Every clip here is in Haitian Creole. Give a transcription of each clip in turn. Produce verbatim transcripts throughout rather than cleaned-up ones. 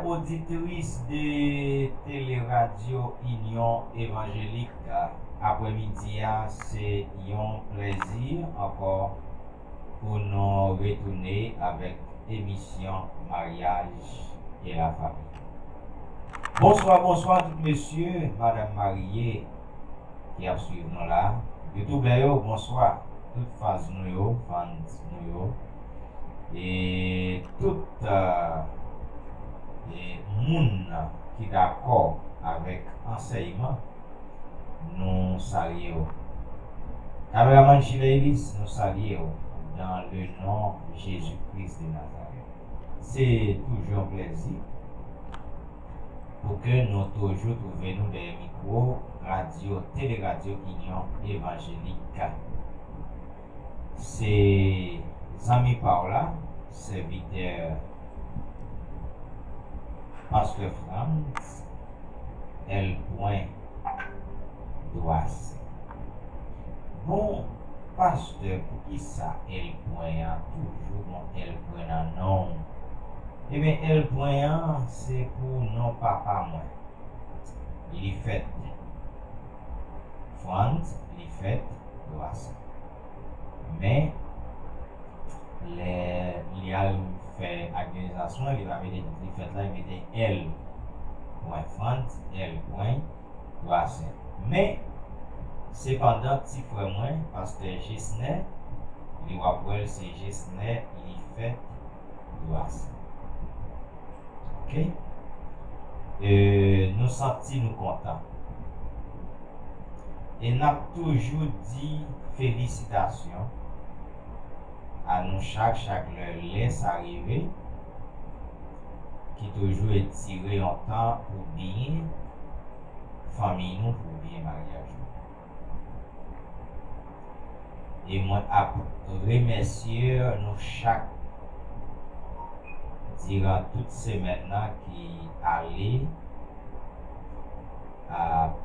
Oditris de Tele Radyo Inyon Evanjelik, aprèmidi a se yon plèzi ankò pou nou retounen avèk emisyon Maryaj e Lafanmi. Bonswa, bonswa tout mesye, madanm marye ki ap swiv nou la. Youtubè yo, bonswa. Tout fans nou yo, fans nou yo. E tout, euh, e moun ki dakò avèk ansèyman, nou salye w. Kameramann Chilelis, nou salye w dans le nom Jésus-Christ de Nazareth. Se toujou yon plèzi pou ke nou toujou twouve nou dèyè mikwo radyo, Tele Radyo Inyon Evanjelik. Se zanmi pa w la, sèvitè Pastè Frantz, L. Dwasè. Bon, pastè, poukisa L pwen an toujou gon L pwen nan non w? Ebyen, L pwen an se pou non papa mwen. Lifèt Frantz, Lifèt Dwasè. Men, lè li al fè aktyalizasyon, li pa mete Lifèt la, li mete L pwen Frantz, L pwen Dwasè. Men, sepandan, ti frè mwen, pastè Jesnè, li w ap wè l se Jesnè Lifèt Dwasè. Ok? E, nou santi nou kontan. E n ap toujou di felisitasyon a nou chak, chak lè, lè sa rive, ki toujou etire yon tan pou byen fanmi nou, pou byen maryaj nou. E mwen ap remèsye nou chak diran tout semèn nan ki ale ap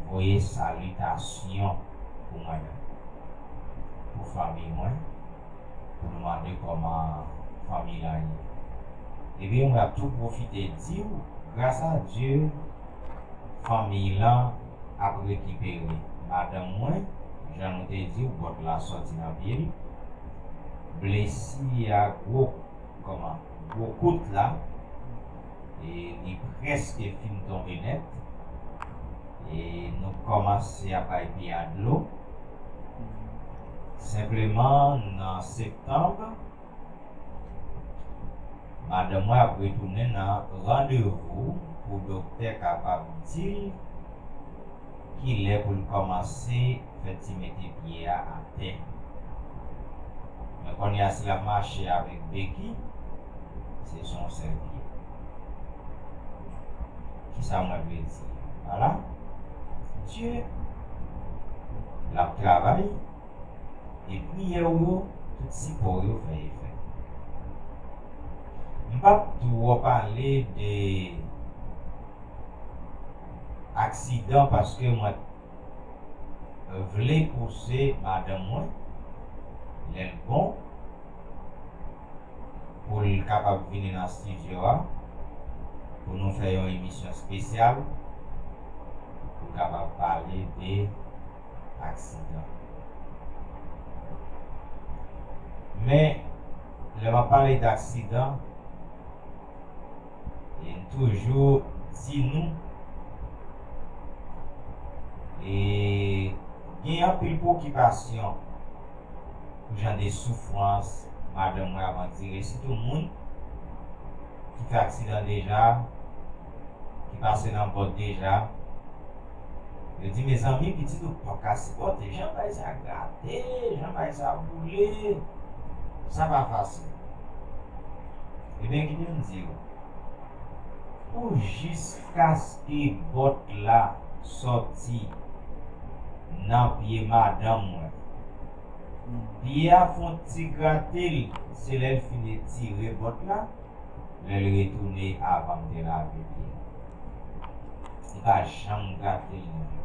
voye salitasyon pou mwen menm, pou fanmi mwen, pou nou mande kòman fanmi lan ye. Ebyen, mwen ap tou pwofite di w, gras a Dye, fanmi lan ap rekipere. Madanm mwen, jan nou te di w, bòt la sòti nan pye l. Blesi a gwo, kòman, gwo kout la, e li prèske fin tonbe nèt. E nou kòmanse ap bay pye a dlo. Senpleman, nan septanm, madanm mwen ap retounen nan randevou pou doktè kapab di l kilè pou l kòmanse fè ti mete pye a atè. Men kounye a, si l ap mache avèk beki, se sou yon sèl pye. Kisa mwen vle di? Vwala. Dye, l ap travay. E priyè w yo, tout sipò w yo fè efè. M p ap twò pale de aksidan paske mwen vle pouse madanm mwen, lè l bon, pou l kapab vini nan estidyo a, pou nou fè yon emisyon espesyal, pou l kapab pale de aksidan. Men, lè m ap pale d aksidan, e m toujou di nou, e gen anpil pwokipasyon pou jan de soufrans madanm mwen ap andire, sitou moun ki fè aksidan deja, ki pase nan bòt deja. Yo di, mezanmi, pitit ou p ap ka sipòte. Jan bagay sa grate, jan bagay sa boule, sa pa fasil. Ebyen, kite m di w, pou jiskaske bòt la sòti nan pye madanm mwen, pye a fè yon ti grate l, se lè l fin etire bòt la, lè l retounen avan m te lave pye l. Li pa janm grate l nan yon jou.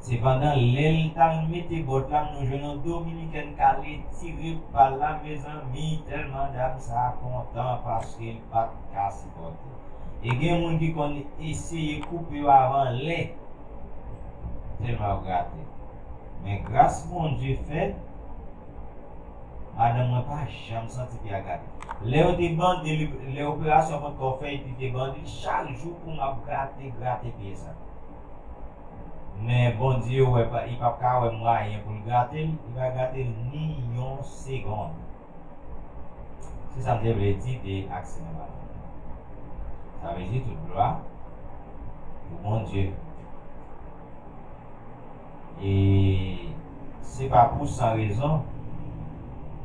Sepandan, lè l t al mete bòt la, nou jwenn yon dominikèn k al etire pa l la, mezanmi, tèlman dam sa a kontan paske l pa t ka sipòte. E gen moun ki konn eseye koupe yo avan lè, tèlman yo grate. Men gras Bondye fè, madanm mwen pa janm santi pye a grate. Lè yo te bande li, lè operasyon an potko fèt, li te bande l chak jou pou m ap grate, grate pye sa. Men Bondye wè, pa- li p ap ka wè mwayen pou l grate l, li pa grate l ni yon segonn. Se sa m te vle di de aksidan madanm nan. Sa vle di tout glwa pou Bondye. E se pa pou san rezon,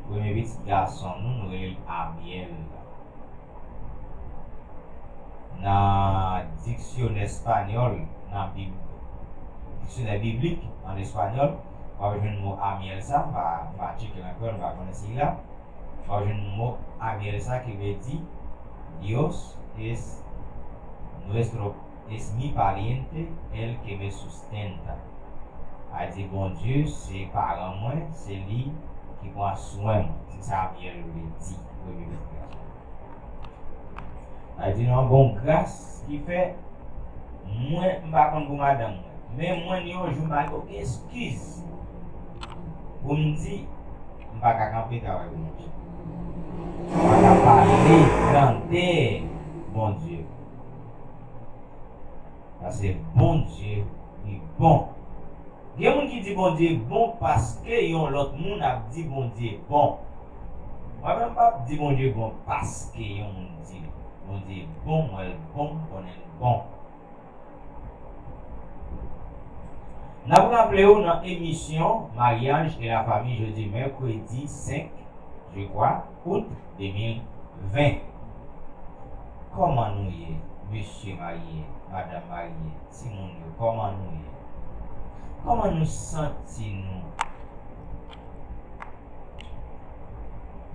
premye pitit gason nou, nou rele l Amiel. Nan diksyonè espanyòl, nan Bib, diksyonè biblik an espanyòl, w ap jwenn mo Amiel sa, m pa, m pa tcheke l ankò, m pa konnen si l la. W ap jwenn mo Amiel sa ki vle di Dios es nuestro, es mi pariente, el que me sustenta. A di Bondye se paran mwen, se li ki pran swen mwen. Se sa Amiel vle di, premye pitit gason. Sa vle di nou an bon gras ki fè mwen m pa konn pou madanm mwen. Men mwen ni yon jou m pa gen okenn eskiz pou m di m pa ka kanpe travay pou Bondye. M pa ka pale grandè Bondye. Paske Bondye li bon. Gen moun ki di Bondye bon paske yon lòt moun ap di Bondye bon. Mwen menm m p ap di Bondye bon paske yon moun di Bondye bon, mwen l bon, m konnen l bon. N ap raple w nan emisyon Mariage et la Famille jodi mèkredi senk, je crois, out de mil ven. Kòman nou ye, mesye marye, madanm marye, timoun yo, kòman nou ye? Kòman nou santi nou?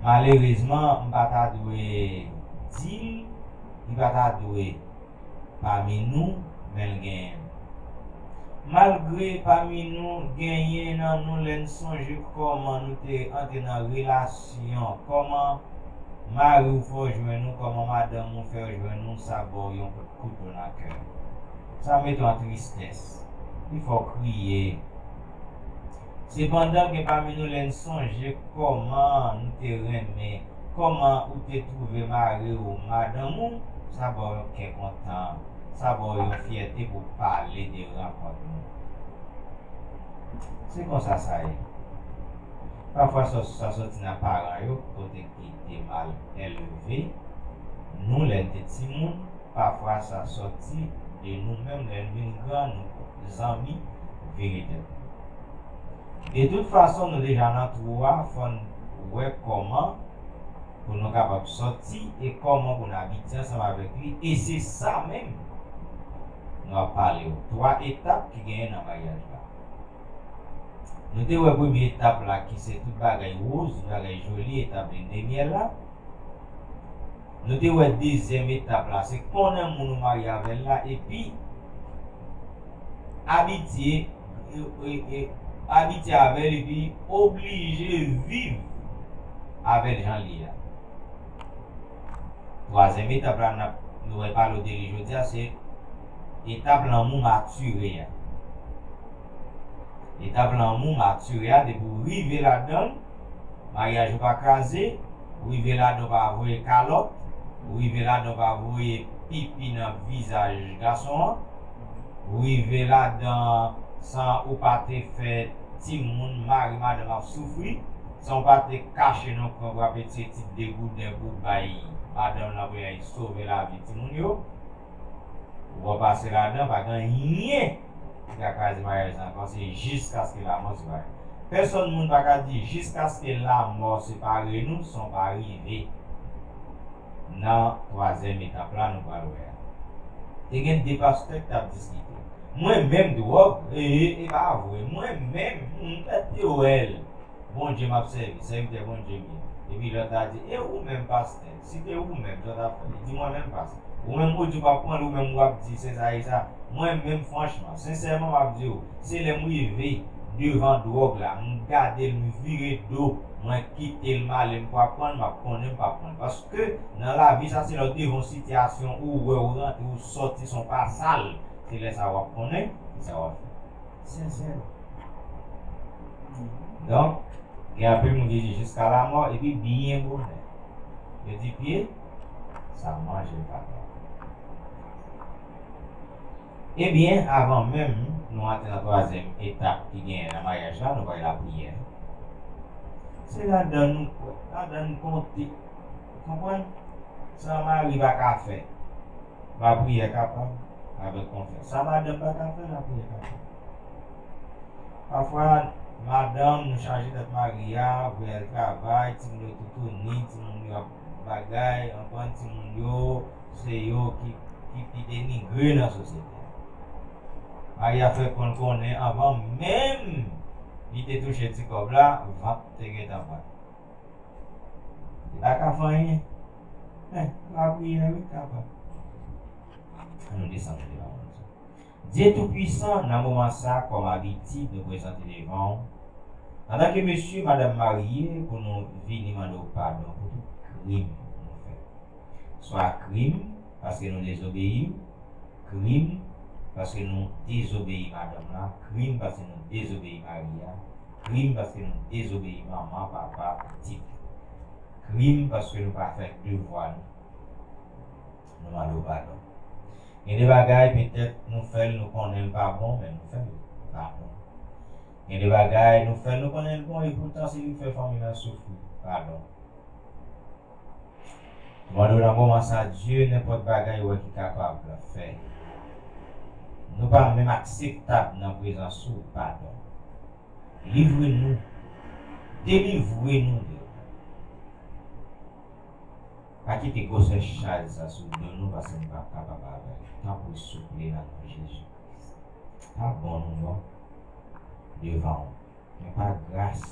Malerezman, m pa ta dwe di l, li pa ta dwe pami nou, men l genyen l. Malgre pami nou, genyen nan nou, lè n sonje kòman nou te antre nan relasyon, kòman mari w fè w jwenn ou, kòman madanm ou fè w jwenn ou, sa ba w yon kout kouto nan kè. Sa mete w an tristès. Li fè w kriye. Sepandan, gen pami nou, lè n sonje kòman nou te renmen, kòman ou te twouve mari w, madanm ou, sa ba w yon kè kontan, sa ba w yon fyète pou pale de rankont nou. Se konsa sa ye. Pafwa sa, sa soti nan paran yo, kote ki te mal elve nou lè n te timoun, pafwa sa sòti de nou menm lè n vin gran, nou zanmi vire tèt nou. De tout fason, nou deja nan twou a, fò n wè kòman pou nou kapab sòti e kòman pou n abite ansanm avèk li. E se sa menm nou ap pale w. Twa etap ki genyen nan maryaj la. Nou te wè premye etap la ki se tout bagay woz, tout bagay joli, etap lin de myèl la. Nou te wè dezyèm etap la, se konnen moun ou marye avè l la, epi abitye, e, e, e, abitye avè l, epi oblije viv avè l jan l ye a. Twazyèm etap la, n ap, nou wè pale w de li jodi a, se etap lanmou matire a. Etap lanmou matire a, depi w rive ladan l, maryaj ou pa kraze, ou rive ladan w pa voye kalòt, ou rive ladan w pa voye pipi nan vizaj gason an, ou rive ladan san ou pa te fè timoun, mari, madanm ap soufri, san ou pa te kache nan kwen pou ap etire ti degouden pou bay madanm nan pou y al sove lavi timoun yo. Ou pase ladan, pa gen anyen ki ka kraze maryaj lan ankò, se jiskaske lamò separe. Pèsòn moun pa ka di jiskaske lamò separe nou, sa pa rive. Nan twazyèm etap la, nou pral wè a. Te gen de pastè ki t ap diskite. Mwen menm, dwòg, e, e, e pa vre. Mwen menm, m, m pète wè l. Bondye m ap sèvi, sèvitè Bondye m ye. Epi lòt la di, e ou menm pastè, si te ou menm, sa w t ap fè? Li di, mwen menm pastè. Ou menm ou di w p ap pran l, ou menm w ap di se sa e sa. Mwen menm, franchman, sensèman, m ap di w, se lè m rive devan dwòg la, m gade l, m vire do, mwen kite l, m ale, m p ap pran l, m ap konnen m p ap pran l. Paske nan lavi sa, se lè w devan yon sitiyasyon, ou wè, ou rantre, ou sòti, se yon pa sal, se lè sa w ap konnen, se sa w ap fè. Sensè. Donk, gen anpil moun ki di jiska lamò, epi byen bonè. Yo di pye, sa manje l pa twò. Ebyen, avan menm nou antre nan twazyèm etap ki genyen nan maryaj la, nou pral lapriyè. Se ladan nou kwè, ladan nou konte. Ou konprann? Sa mari pa ka fè, lapriyè kapab, avèk konfyans. Sa madanm pa ka fè, lapriyè kapab. Pafwa, madanm, nou chaje tèt mari a, voye al travay, timoun yo toutouni, timoun yo ap bagay, anprann timoun yo, se yo ki, ki pi denigre nan sosyete a. Mari a fè konn konnen anvan menm li te touche ti kòb la, vant te gentan pran. Li pa ka fè anyen. Men, lapriyè, wi, kapab. Ann nou desann devan Bondye. Dye Toupisan, nan moman sa, kòm abitid, nou prezante devan w, antanke mesye, madanm marye, pou nou vini mande w padon pou tout krim nou fè. Swa krim paske nou dezobeyi w, krim paske nou dezobeyi madanm la, krim paske nou dezobeyi mari a, krim paske nou dezobeyi manman, papa, pitit. Krim paske nou pa fè devwa nou. Nou mande w padon. Gen de bagay, petèt, nou fè l, nou konnen l pa bon, men nou fè l, padon. Gen de bagay, nou fè l, nou konnen l bon, epoutan, se li k fè fanmi nan soufri, padon. Nou mande w nan moman sa, Dye, nenpòt bagay ou wè ki kapab fè nou pa menm akseptab nan prezans ou, padon. Livre nou, delivre nou de. Pa kite gwosè chaj sa sou do nou, paske nou pa kapab avè l. Tanpri, souple, nan non Jezi Kris. Pa bon nou bon devan w. Men pa gras,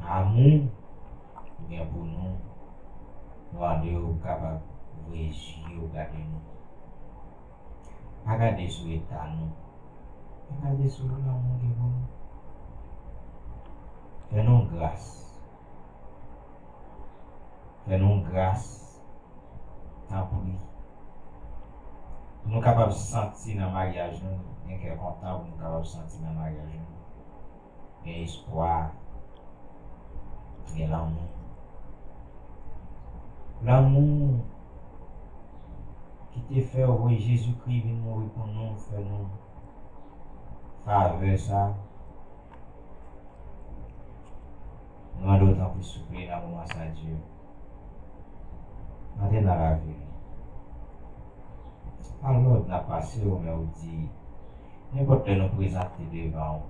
amou ou gen pou nou, nou mande w kapab voye zye w gade nou. Pa gade sou eta nou. Men gade sou lanmou w gen pou nou. Fè nou gras. Fè nou gras. Tanpri. Pou nou kapab santi nan maryaj nou, gen kè kontan pou nou kapab santi nan maryaj nou. Gen espwa, gen lanmou. Lanmou ki te fè w voye Jezikri vin mouri pou nou, fè nou favè sa. Nou mande w tanpri souple nan moman sa, Dye. Antre nan lavi nou. Pa lòd n ap pase w, men ou di, nenpòt lè nou prezante devan w,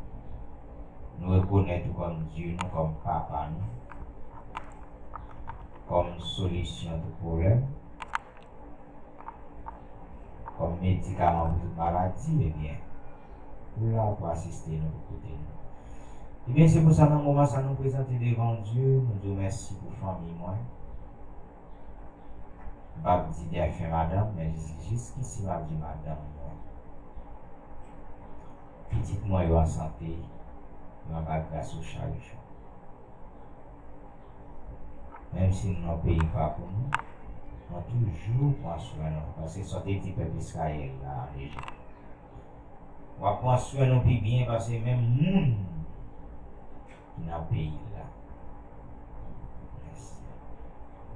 nou rekonèt ou kòm Dye nou, kòm Papa nou, kòm solisyon tout pwoblèm, kòm medikaman pou tout maladi, ebyen, ou la pou asiste nou, pou koute nou. Ebyen, se pou sa, nan moman sa, nou prezante devan w, Dye, nou di w mèsi pou fanmi mwen. M p ap di defen madanm, men jis, jiskisi m ap di madanm mwen. Pitit mwen yo an sante, yo anba gras ou chak jou. Menm si nou nan peyi pa pou nou, nou toujou pran swen nou, paske sa w te di pèp Izrayèl la ann Ejip. W ap pran swen nou pi byen pase menm moun ki nan peyi la. Mèsi.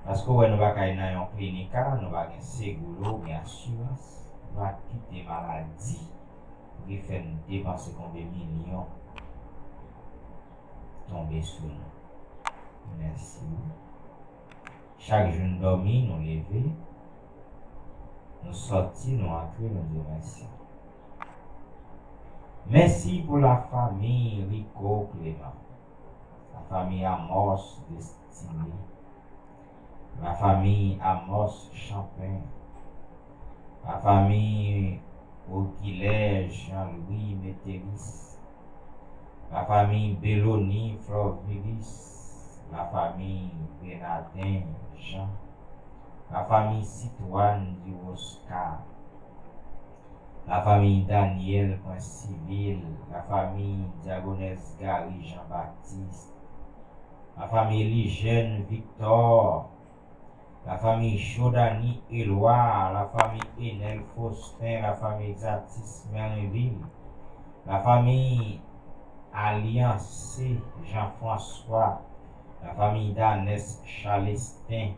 Paske w wè nou pa ka al nan yon klinik a, nou pa gen Seguro, gen asirans, nou pa kite maladi pou ki fè n depanse konbyen milyon tonbe sou nou. Mèsi. Chak jou n dòmi, nou leve, nou sòti, nou antre, nou di w mèsi. Mèsi pou lafanmi Rico Clément, lafanmi Amos Destiné, lafanmi Amos Champagne, lafanmi Augilè Jean Louis Métélis, lafanmi Belony Florvilis, lafanmi Bernardin Jean, lafanmi Sitwàn Dirosca, La famille Daniel Prince Civil, la famille Diagonès Gary Jean-Baptiste, la famille Eligène Victor, la famille Jodani Éloi, la famille Enel Faustin, la famille Exatis Merinville, la famille Alliance Jean-François, la famille Danès Chalestin,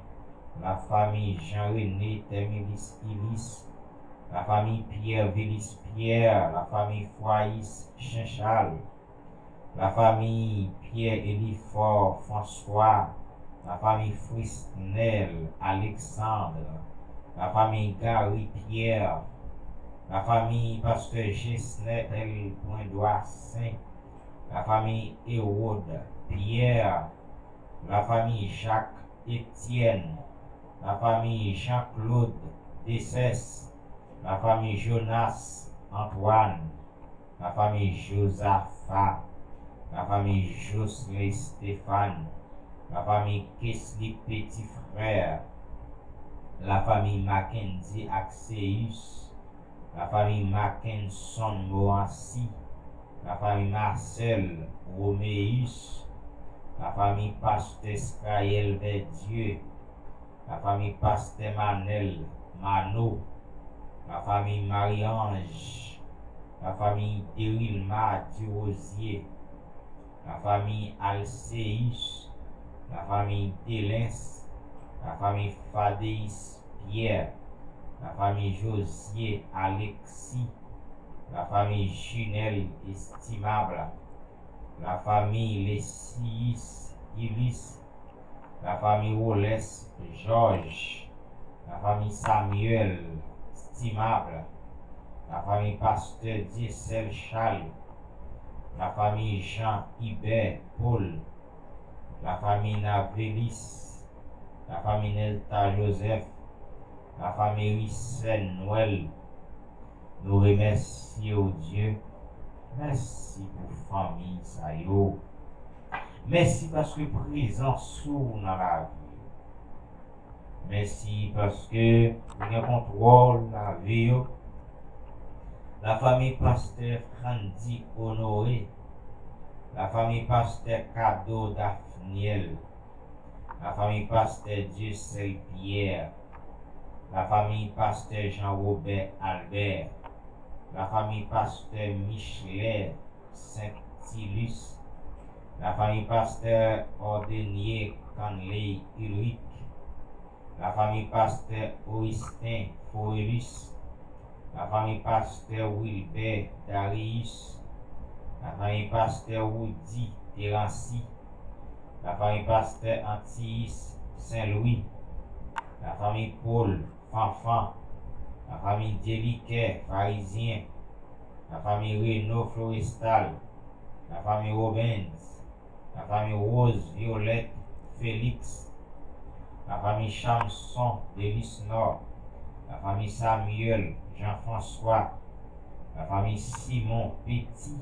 la famille Jean-René Thermilis Ilis, la famille Pierre Vilis Pierre, la famille Foyis Chenchal, la famille Pierre Elifort François, la famille Frisnel Alexandre, la famille Gary Pierre, la famille Pasteur Gesner L. Brendoissaint, la famille Hérode Pierre, la famille Jacques Etienne, la famille Jean-Claude Dessès, la famille Jonas Antoine, la famille Josaphat, la famille Jocelyn Stéphane, la famille Kesley Petit Frère, la famille Mackendy Axéus, la famille Mackenson Morancy, la famille Marcel Roméus, la famille Pasteur Scaël Verdieu, la famille Pasteur Manel Mano, la famille Marie-Ange, la famille Derilma Durosier, la famille Alcéus, la famille Delens, la famille Fadeis Pierre, la famille Josier Alexis, la famille Junel Estimable, la famille Lesius Ulysse, la famille Rolès Georges, la famille Samuel Estimable, la famille Pasteur Dieuseul Charles, la famille Jean Hubert Paul, la famille Navelis, la famille Nelta Joseph, la famille Ricène Noël. Nou remèsye w, Dye. Mèsi pou fanmi sa yo. Mèsi paske prezans ou nan lavi yo. Mèsi paske ou gen kontwòl lavi yo. La famille Pasteur Frandy Honoré, la famille Pasteur Cadeau Daphniel, la famille Pasteur Dieuseul Pierre, la famille Pasteur Jean Robert Albert, la famille Pasteur Michelet Saintilus, la famille Pasteur Ordenier Canley Ulrich, la famille Pasteur Augustin Forelus, la famille Pasteur Wilbert Darius, la famille Pasteur Roudy Terancy, la famille Pasteur Antilles Saint-Louis, la famille Paul Fanfan, la famille Dieliquet Pharisien, la famille Renaud Florestal, la famille Robbins, la famille Rose Violette Félix, la famille Chamson Delisnor, la famille Samuel Jean-François, la famille Simon Petit,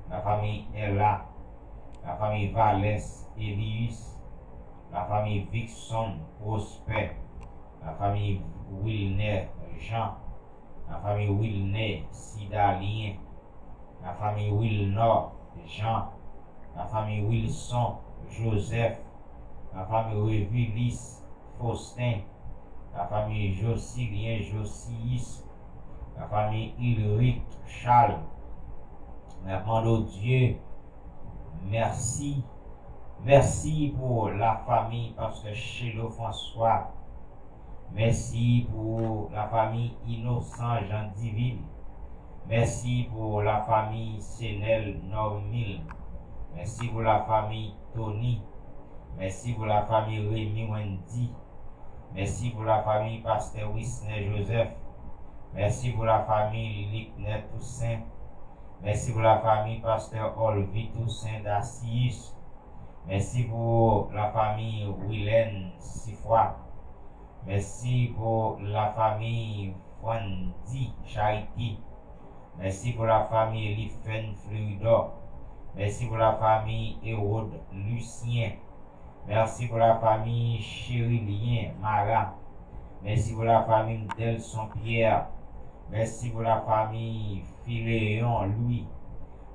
la famille Ella, la famille Valès Elius, la famille Vixon Prosper, la famille Wilner Jean, la famille Wilner Sidalien, la famille Wilnor Jean, la famille Wilson Joseph, la famille Revilis Faustin, la famille Josilien Josius, la famille Ulrich Charles. N ap mande w, Dye, mèsi. Mèsi pou la famille Pasteur Chelo François. Mèsi pou la famille Innocent Jean Divine. Mèsi pou la famille Senel Normil. Mèsi pou la famille Tony. Mèsi pou la famille Remy Wendy. Mèsi pou la famille Pasteur Wisner Joseph. Mèsi pou la famille Lickner Toussaint. Mèsi pou la famille Pasteur Olvie Toussaint Dacius. Mèsi pou la famille Wilène Sifwa. Mèsi pou la famille Frandy Charité. Mèsi pou la famille Eliphène Fleuridor. Mèsi pou la famille Hérode Lucien. Mèsi pou la famille Cherilien Mara. Mèsi pou la famille Delson Pierre. Mèsi pou la fami Fileyon Lwi.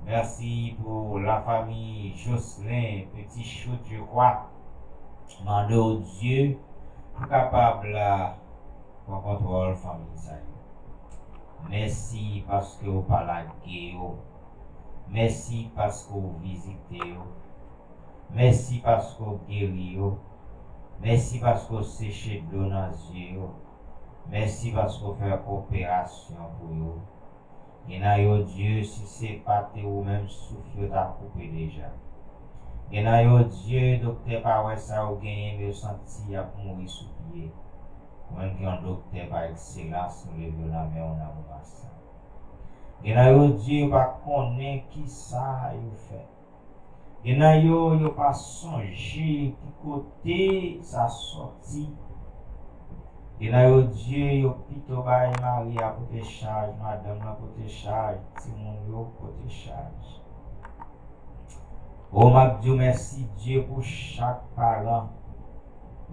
Mèsi pou la fami Jocelyn Petit Choute, je crois. Mande w Dye pou kapab la pran kontwòl fanmi sa yo. Mèsi paske w pa lage yo. Mèsi paske w vizite yo. Mèsi paske w geri yo. Mèsi paske w seche dlo nan zye yo. Mèsi paske w fè operasyon pou yo. Gen nan yo, Dye, si se pa te ou menm, souf yo ta koupe deja. Gen nan yo, Dye, doktè pa wè sa yo genyen, men yo santi y ap mouri sou pye. Ou menm ki yon doktè pa ekselans, nou leve w nan men w nan moman sa. Gen nan yo, Dye, yo pa konnen ki sa yo fè. Gen nan yo, yo pa sonje ki kote sa sòti. Gen nan yo, Dye, yo pito bay mari a pote chaj, madanm nan pote chaj, timoun yo pote chaj. O, m ap di w mèsi, Dye, pou chak paran,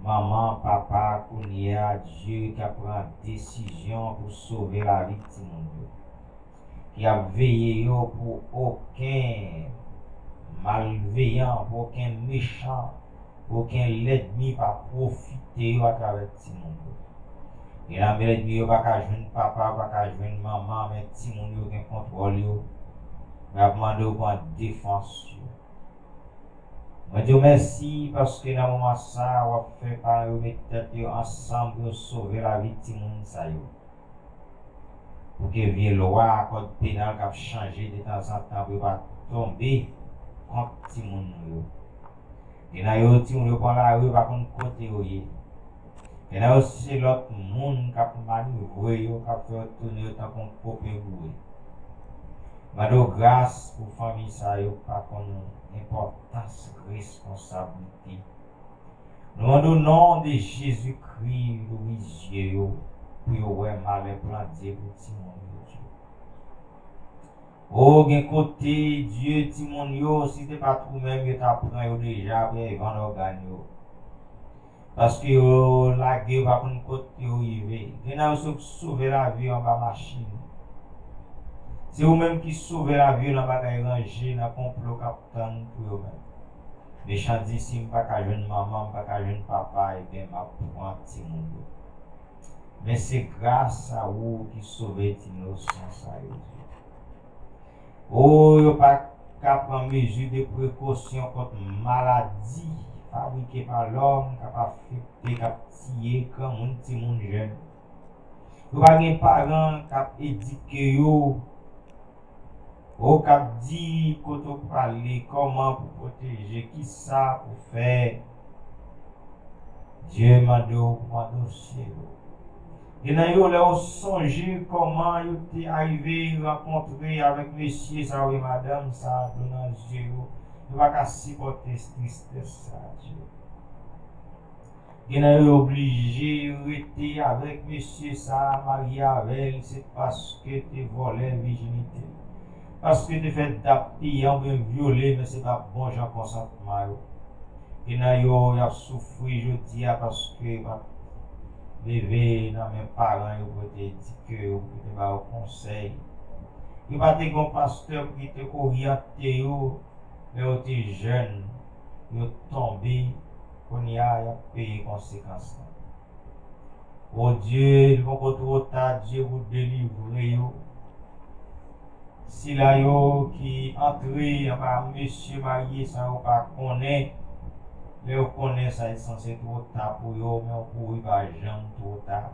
manman, papa, kounye a, Dye, k ap pran desizyon pou sove lavi timoun yo. Ki ap veye yo pou okenn malveyan, pou okenn mechan, pou okenn lènmi pa pwofite yo atravè timoun yo. Gen nan lènmi yo pa ka jwenn papa, pa ka jwenn manman, men timoun yo gen kontwòl yo. Mwen ap mande w pran defans yo. Mwen di w mèsi paske nan moman sa a, w ap fè paran yo met tèt yo ansanm pou yo sove lavi timoun sa yo. Pou ke vye lwa kòd penal k ap chanje detanzantan pou yo pa tonbe kont timoun nou yo. Gen nan yo, timoun yo pran lari, yo pa konn kote yo ye. Gen nan yo, se lòt moun k ap manevre yo, k ap fè yo tounen yo tankou yon pope boure. Mande w gras pou fanmi sa yo k pa konn enpòtans responsablite. Nou mande w non de Jezikri, louvri zye yo pou yo wè malè plan Dye pou timoun yo, Dye. O, gen kote, Dye, timoun yo, si te pa t ou menm, yo ta pran yo deja, pou yo vann ògàn yo. Paske yo lage, yo pa konn kote yo rive. Gen nan yo sou sove lavi yo anba machin. Se ou menm ki sove lavi yo nan bagay ranje, nan konplo k ap tann pou yo menm. Mechan di, si m pa ka jwenn manman, m pa ka jwenn papa, ebyen, m ap pran timoun yo. Men se gras a ou ki sove ti inosan sa yo, Dye. O, yo pa ka pran mezi de prekosyon kont maladi fabrike pa lòm k ap afekte, k ap tiye granmoun, timoun, jèn. Yo pa gen paran k ap edike yo, o k ap di kote w prale, kòman pou pwoteje, kisa pou fè. Dye mande w pou pran dosye yo. Gen nan yo, lè yo sonje kòman yo te arive rankontre avèk mesye sa yo e madanm sa a, dlo nan zye yo, yo pa ka sipòte tristès sa a, Dye. Gen nan yo, yo oblije rete avèk mesye sa a, marye avè l, se paske te vòlè vijinite l. Paske te fè dap piyan oubyen vyole, men se pa bon jan konsantman yo. Gen nan yo, y ap soufri jodi a paske yo pa t leve nan men paran yo pou yo te edike yo, pou yo te ba yo konsèy. Yo pa te gen yon pastè pou ki te oryante yo lè yo te jèn, yo tonbe, kounye a, y ap peye konsekans lan. O Dye, li poko twò ta, Dye, pou delivre yo. Sila yo ki antre anba mesye marye sa yo pa konnen, lè yo konnen sa, li sanse twò ta pou yo, men yon kouri pa janm twò ta.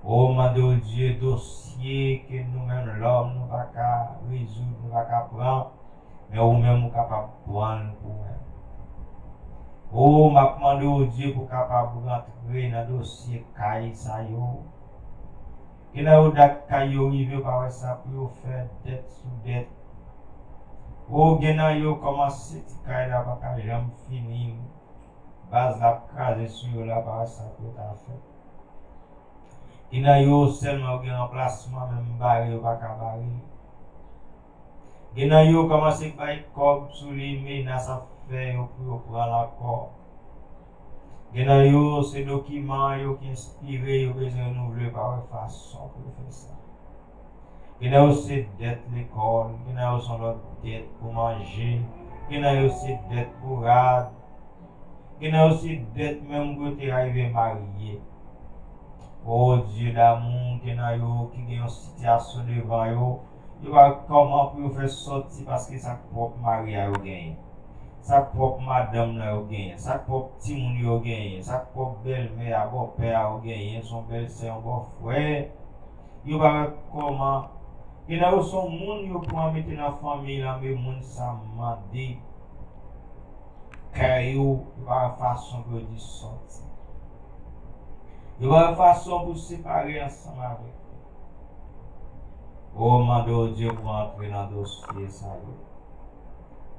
O, mande w, Dye, dosye ke nou menm lòm nou pa ka rezoud, nou pa ka pran, men ou menm ou kapab pran l pou mwen. O, m ap mande w, Dye, pou w kapab rantre nan dosye kay sa yo. Gen nan yo dat kay yo rive, yo pa wè sa pou yo fè, dèt sou dèt. O, gen nan yo kòmanse ti kay la pa ka janm fini. Baz la ap kraze sou yo la, pa wè sa pou yo ta fè. Gen nan yo sèlman yo gen ranplasman, menm bare yo pa ka bare. Gen nan yo kòmanse bay kòb sou li, menas ap fè yo pou yo pran l ankò. Gen nan yo, se dokiman yo ki ekspire, yo bezwen renouvle, yo pa wè fason pou yo fè sa. Gen nan yo, se dèt lekòl, gen nan yo, se yon lòt dèt pou manje, gen nan yo, se dèt pou rad, gen nan yo, se dèt menm pou yo te rive marye. O Dye damou, gen nan yo ki gen yon sitiyasyon devan yo, yo pa wè kòman pou yo fè sòti paske sa k pwòp mari a yo genyen. Sa k pwòp madanm nan yo genyen, sa k pwòp timoun yo genyen, sa k pwòp bèlmè a, bòpè a yo genyen, se yon bèlsè, yon bòfrè. Yo pa wè kòman. Gen nan yo se yon moun yo pran mete nan fanmi lan, men moun sa mande kè yo, yo pa wè fason pou yo di sòti. Yo pa wè fason pou separe ansanm avèk yo. O, mande w Dye pou antre nan dosye sa yo.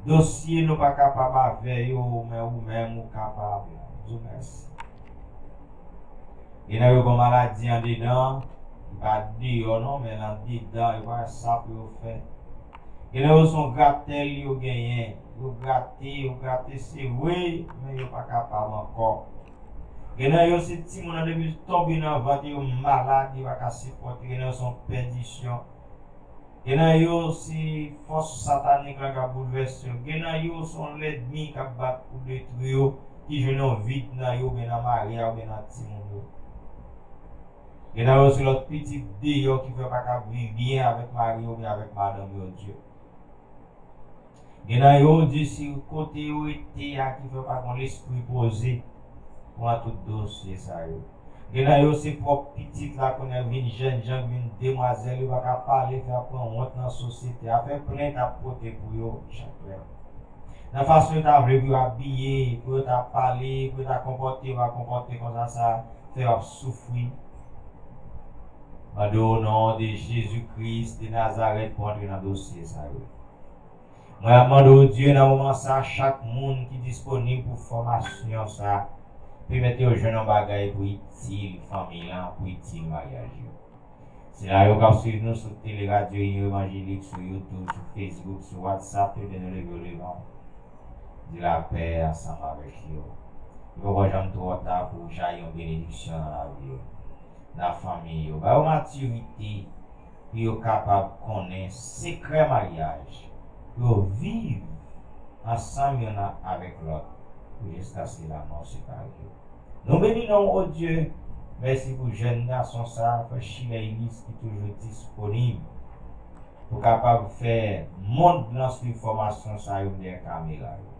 Dosye nou pa kapab avè yo, men ou menm ou kapab. Di w mèsi. Gen nan yo gen maladi andedan, li pa deyò non, men l andedan, yo pa wè sa pou yo fè. Gen nan yo se yon gratèl yo genyen, yo grate, yo grate, se vre, men yo pa kapab ankò. Gen nan yo se timoun nan depi tonbe nan vant, yo malad, yo pa ka sipòte, gen nan yo se yon pèdisyon. Gen nan yo se fòs satanik la k ap boulvèse yo. Gen nan yo se yon lènmi k ap bat pou detwi yo, ki jwenn yon vid nan yo, oubyen nan mari a, oubyen nan timoun yo. Gen nan yo se lòt pitit deyò ki fè pa ka viv byen avèk mari yo oubyen avèk madanm yo, Dye. Gen nan yo, Dye, se kote yo rete a ki fè pa gen lespri poze pou nan tout dosye sa yo. Gen nan yo, se pwòp pitit la kounye a vin jènjan, vin demwazèl, yo pa ka pale, fè ap pran wont nan sosyete a, fè plent ap pote pou yo chak lè. Nan fason yo ta vle pou yo abiye, pou yo ta pale, pou yo ta konpòte, yo pa konpòte konsa, sa fè yo ap soufri. Mande w, o non de Jezi Kris de Nazarèt, pou antre nan dosye sa yo. Mwen ap mande w, Dye, nan moman sa, chak moun ki disponib pou fòmasyon sa, pèmèt yo jwenn yon bagay pou itil fanmi an, pou itil maryaj yo. Sila yo k ap swiv nou sou Tele Radyo Inyo Evanjelik, sou YouTube, sou Facebook, sou WhatsApp, ebyen nou leve yo devan w. Di lapè ansanm avèk yo. Li poko janm twò ta pou w jayi yon benediksyon nan lavi yo, nan fanmi yo. Ba yo matirite pou yo kapab konnen sekrè maryaj, pou yo viv ansanm yonn avèk lòt, pou jiskaske lamò separe yo. Nou beni non w, o Dye. Mèsi pou jèn gason sa, frè Chilè Ilis, ki toujou disponib pou kapab fè mond lan swiv fòmasyon sa yo dèyè kamera yo.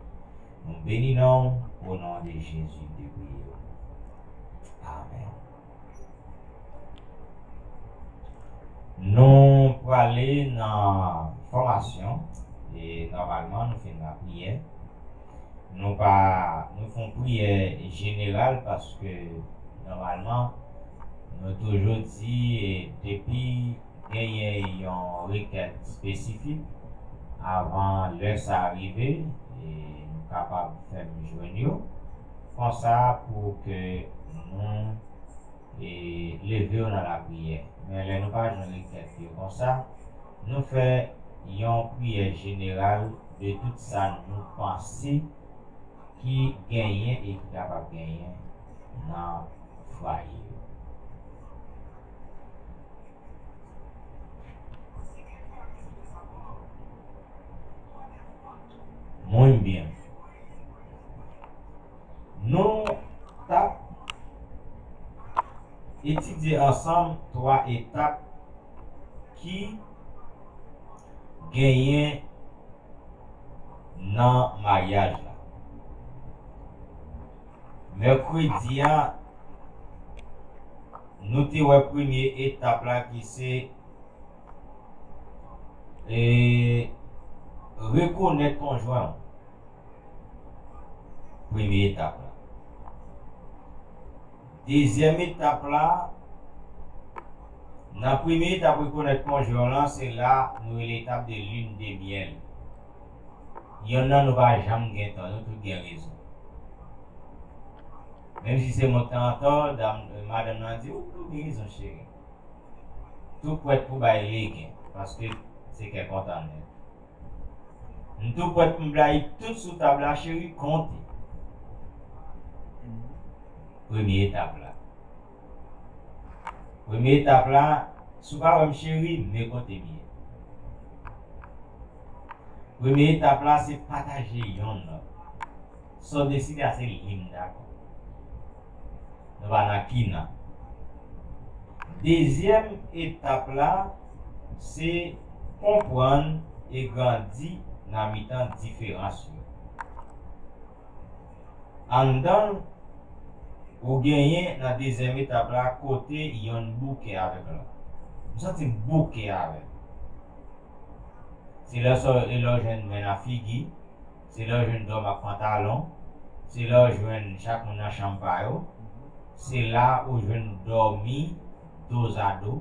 Nou beni non w, o non de Jezi, de priye w. Amèn. Nou prale nan fòmasyon, e nòmalman nou fin lapriyè. Nou pa, nou fè yon priyè jeneral paske nòmalman nou toujou di, e, depi genyen yon rekèt espesifik avan lè sa a rive, e nou kapab fè m jwenn yo. Konsa pou ke nou e leve yo nan lapriyè. Men lè nou pa jwenn rekèt yo konsa, nou fè yon priyè jeneral de tout sa nou panse ki genyen e ki kapab genyen nan fwaye yo. Mwen byen. Nou t ap etidye ansanm twa etap ki genyen nan maryaj la. Mèkredi a, nou te wè premye etap la ki se, e, rekonèt konjwen w. Premye etap la. Dezyèm etap la, nan premye etap rekonèt konjwen w lan, se la nou rele etap de lune de miel. Yonn nan nou pa janm gen tò, nou tout gen rezon. Menm si se mwen k ta antò, dam, madanm nan di, ou, ou gen rezon, cheri. Tou prèt pou bay legen, paske se kè kontan nèt. M tou prèt pou m blayi tout sou tab la, cheri, konte. Premye etap la. Premye etap la, si w pa wè m cheri, men kote m ye. Premye etap la, se pataje yonn lòt. Sa w deside a, se li m dakò. Nou pa nan kinan. Dezyèm etap la, se konprann e grandi nan mitan diferans yo. Anndan l, ou genyen nan dezyèm etap la kote yonn bouke avèk lòt. M santi m bouke avè l. Se lè sa, e lè w jwenn men nan figi, se lè w jwenn dòmi ak pantalon, se lè w jwenn chak moun nan chanm pa yo, se la ou jwenn dòmi dozado.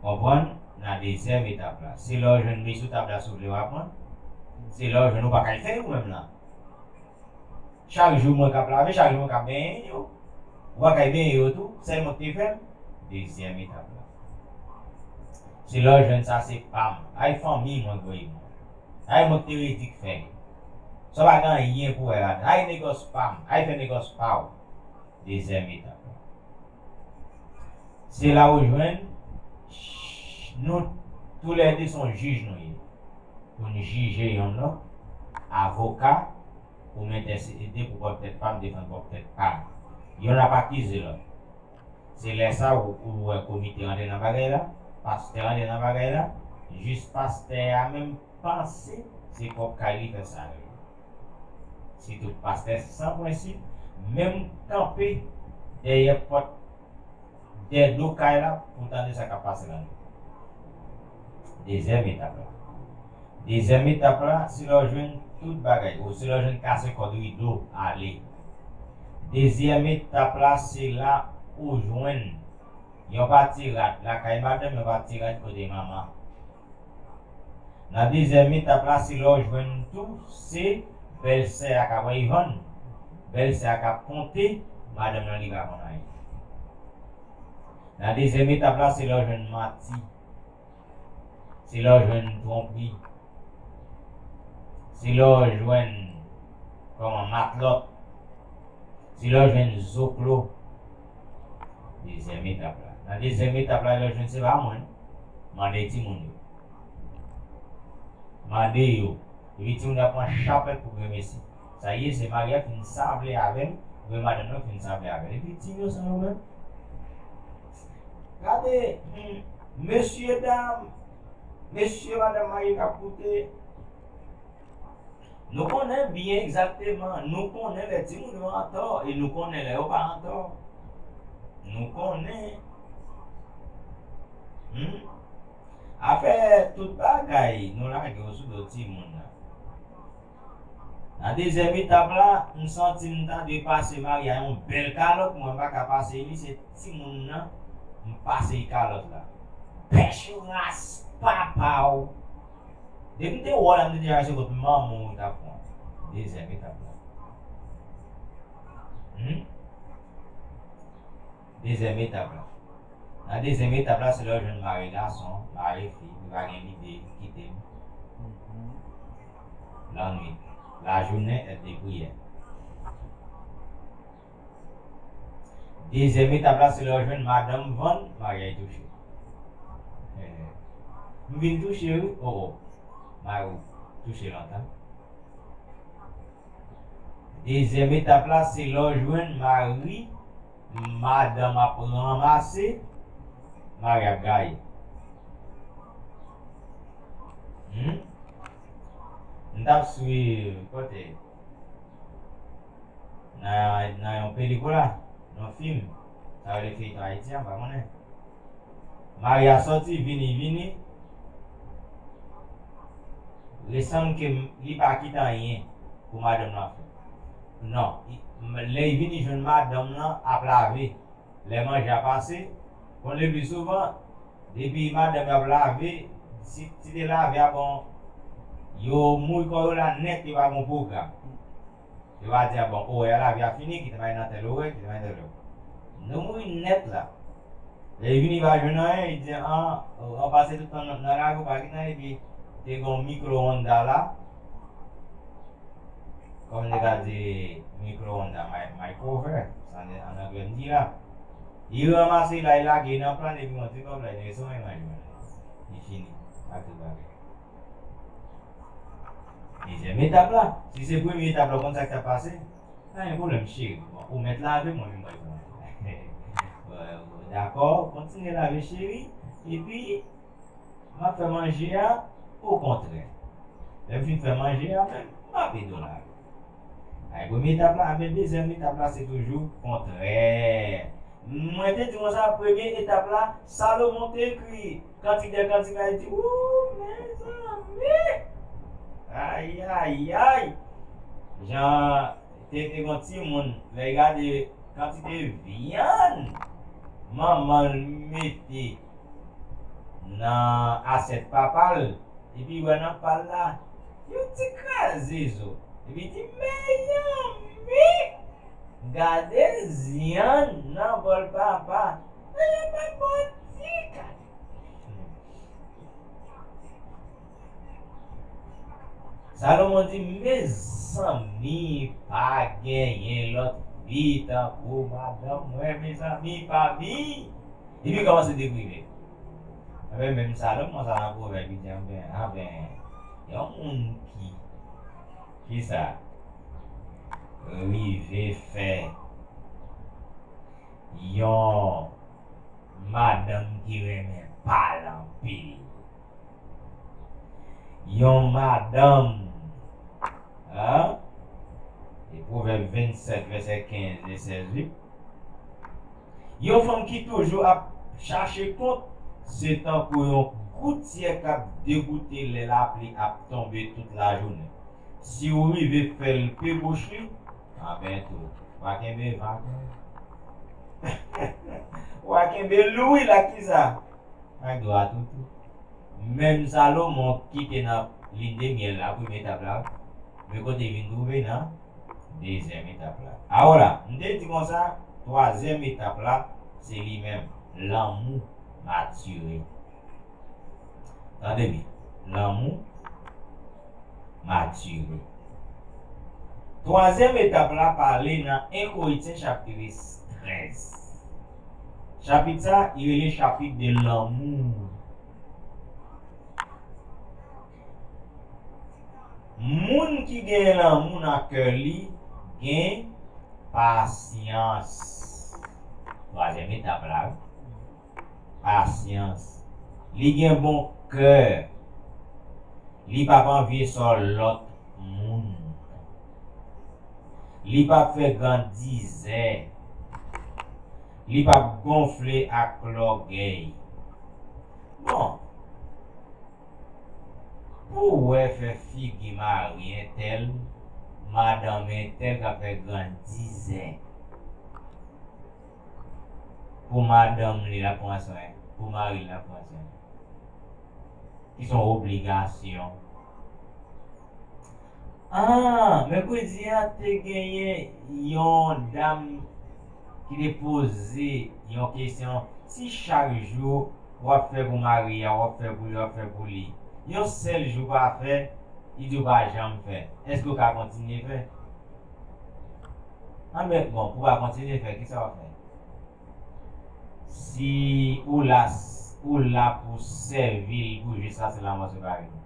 Konprann? Nan dezyèm etap la. Se lè w jwenn men sou tab la si w vle w aprann. Se lè w jwenn ou pa kay fè yo menm nan. Chak jou mwen k ap lave, chak jou mwen k ap benyen yo. Ou pa kay benyen yo tou, sèl mwen k te fè l. Dezyèm etap la. Se lè w jwenn sa se pa m. Ay fanmi mwen voye mwen. Ay mwen k te redi k fè yo. Sa w pa gen anyen pou wè ladan. Ay negòs pa m. Ay fè negòs pa w. Dezyèm etap la. Se la ou jwenn, nou toulède se yon jij nou ye. Pou n jije yonn lòt, avoka, pou m entèsede pou pwòp tèt pa m, defann pwòp tèt pa m. Yonn ap akize lòt. Se lè sa ou, ou wè komite rantre nan bagay la, pastè rantre nan bagay la, jis pastè a menm panse se pwòp kay li fè sa yo. Sitou pastè san prensip, menm kanpe dèyè pòt, dèyè do kay la pou tande sa k ap pase la. Dezyèm etap la. Dezyèm etap la, se lè w jwenn tout bagay, ou se lè w jwenn kase kòd rido, ale. Dezyèm etap la, se la ou jwenn yon pati rad lakay madanm, yon pati rad kote manman. Nan dezyèm etap la, se lè w jwenn tou, se bèlsè a k ap vann, bèlsè a k ap konte, madanm nan li pa konn anyen. Nan dezyèm etap la, se lè w jwenn manti, se lè w jwenn twonpri, se lè w jwenn kòman matlòt, se lè w jwenn zoklo. Dezyèm etap la. Nan dezyèm etap la, lè w jwenn se pa mwen, mande timoun yo. Mande yo. Epi timoun yo ap pran chapèt pou grenmesi. Sa ye, se mari a fin sable avè l, oubyen madanm nan fin sable avè l. Epi timoun yo san yo menm. Gade, hmm, mesye dam, mesye madanm marye k ap koute, nou konnen byen egzakteman, nou konnen lè timoun yo antò, e nou konnen lè yo pa antò. Nou konnen. Hmm? Afè tout bagay, nou lage yo sou do timoun nan. Nan dezyèm etap la, m santi m ta dwe pase Maria yon bèl kalòt, mwen m pa ka pase li, se timoun nan, m pase li kalòt la. Pèch ras papa w. Depi m te wè w la, m te deja wè se kot manman w ou t ap pran. Dezyèm etap la. Hmm? Dezyèm etap la. Nan dezyèm etap la, se lè w jwenn mare gason, mare fi, li pa gen lide, li kite m. Lannwit, lajounen, èd de priyè. Dezyèm etap la, se lè w jwenn madanm vann, mari a touche. Eh, m vin touche, wi. Oh, oh. Mari w touche lontan. Dezyèm etap la, se lè w jwenn mari, madanm ap ranmase, mari ap gaye. Hmm? M t ap swiv, kote? Nan, nan yon pelikola, nan fim, sa rele feyton ayisyen, m pa konnen. Mari a sòti, vini, vini. Li sanble ke m-, li pa kite anyen pou madanm nan fè. Non, i-, m-, lè li vini jwenn madanm nan ap lave, lè manje a pase, konn le pli souvan, depi madanm yo ap lave, si, si te lave a bon, yo mouye kò yo la nèt, yo pa gon pwogram. Yo va di, a bon, orè lave a fini, kite m al nan tèl orè, kite m al nan tèl orè. Nou mouri nèt la. Lè li vini, li pa jwenn anyen, li di, an, an pase tout tan nan, nan lave, ou pa gen anyen, epi te gen yon mikwo-onda la. Kòm nou ka di mikwo-onn la, mi-, microwave, sa ann anglè m di la. Li ranmase l, li lage nan plan, epi yon ti kòb la, li se yon manje. Li fini. Ak tout bagay. Dezyèm etap la. Si se premye etap la, ou konn sa k t ap pase? Pa gen pwoblèm, cheri. Bon, ou mèt lave, mwen menm, mwen. Dakò, kontinye lave, cheri. Epi, m ap fè manje a, okontrè. Lè m fin fè manje a, menm, m ap ede w lave. Ay, premye etap la, men dezyèm etap la, se toujou kontrè. Mwen te di konsa, premye etap la, Salomon te ekri Kantik dè Kantik la, li di, wou, mezanmi! Ayayay! Jan te, te gon timoun, lè l gade kantite vyann manman l mete nan asyèt papa l, epi wè nan pa l la, yon ti kraze zo. Epi di, mezanmi! Gade zyann nan bòl papa. Mezanmi, bon ti gade. Salomon di, mezanmi, pa genyen lòt fi tankou madanm mwen, mezanmi, pa vin. Epi kòmanse deprive. Enben, menm Salomon sa nan Pwovèb, li di, enben, enben, yon moun ki, ki sa, rive fè yon madanm ki renmen pale anpil. Yon madanm, en? E Pwovèb vennsèt, vèsè kenz e sèz, wi. Yon fanm ki toujou ap chache kont, se tankou yon goutyè k ap degoute lè lapli ap tonbe tout lajounen. Si w rive fè l pe bouch li, anben tou, w a kenbe vag. W a kenbe lwil ak kisa? Ak dwa toutou. Menm Salomon ki te nan lin de myèl la, premye etap la, men kote l vin twouve nan dezyèm etap la. Awo la, m te di konsa, twazyèm etap la, se li menm, lanmou matire. Tande byen, lanmou matire. Twazyèm etap la pale nan en Korentyen chapit trèz. Chapit sa, li rele chapit de lanmou. Moun ki gen lanmou nan kè li gen pasyans. Twazyèm etap la, wi. Pasyans. Li gen bon kè. Li p ap anvye sò lòt moun. Li p ap fè grandizè. Li p ap gonfle ak lògèy. Bon, pou w wè fè figi mari entèl, madanm entèl k ap fè grandizè. Pou madanm li l ap pran swen, pou mari l l ap pran swen. Ki se yon obligasyon. Ah, mèkredi a te genyen yon dam ki te poze yon kesyon. Si chak jou w ap fè pou mari a, w ap fè pou li, w ap fè pou li, yon sèl jou pa fè, li di w pa janm fè, èske w ka kontinye fè? Anben, bon, pou w pa kontinye fè, kisa w ap fè? Si ou la, ou la pou sèvi l pou jiskaske lanmò separe nou.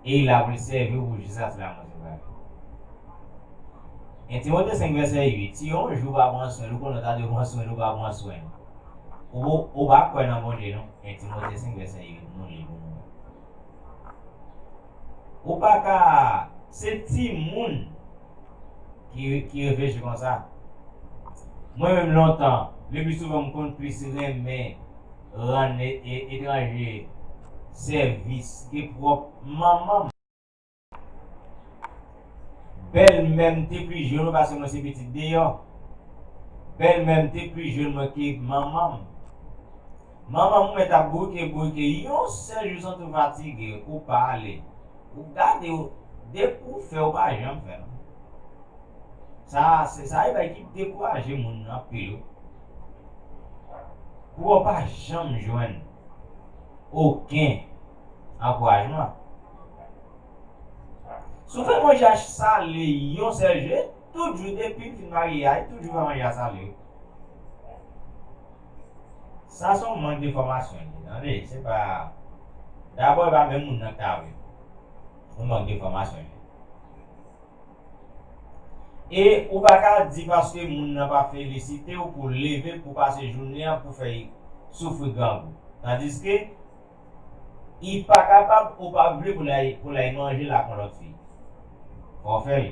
E l la pou l sèvi w pou jiskaske lanmò separe nou. En Timote senk vèsè uit, si yon jou w pa pran swen l, ou konnen w ta dwe pran swen l, ou pa pran swen l. Ou, ou pa kwè nan Bondye, non? En Timote senk vèsè uit, nou li pou nou wè. Ou pa ka, se timoun ki, ki reflechi konsa. Mwen menm lontan, le pli souvan m konn plis renmen rann e, e, etranje sèvis ke pwòp manman m. Bèlmè m te pli jwenn mwen paske mwen se pitit deyò. Bèlmè m te pli jwenn mwen ke manman m. Manman m mwen t ap bourike, bourike, yon sèl jou santi w fatige, ou pa ale. Ou gade, ou, depi ou fè, ou pa janm fè, non. Sa, se, sa e bagay ki dekouraje moun anpil, wi. Pou ou pa janm jwenn okenn ankourajman. Si w fè manje a sale yon sèl jou, tout jou depi m fin marye a, tout jou fè manje a sale. Sa se yon mank de fòmasyon li ye, tande, se pa, dabò, e pa menm moun nan k ta vle. Yon mank de fòmasyon li ye. E ou pa ka di paske moun nan pa felisite w pou leve, pou pase jounen an, pou fè l soufri grangou. Tandiske, li pa kapab ou pa vle pou l al, pou l al manje l ak yon lòt fi. Fò w fè l.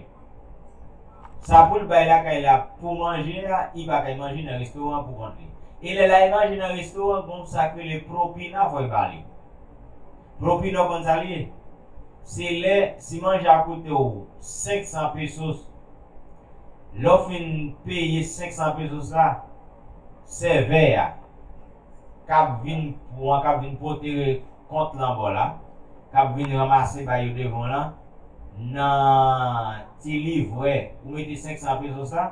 Sa pou l bay lakay la pou manje a, li pa ka al manje nan restoran pou kont li. E lè l al manje nan restoran, gon sa k rele propina, fò l ba li. Propina, w konn sa l ye? Se lè, si manje a koute w senk san pesos, lè w fin peye senk san pesos la, sèvè a k ap vin pran, k ap vin pote kont lan ba w la, k ap vin ranmase bay yo devan w lan, nan ti livrè, ou mete senk san pesos la,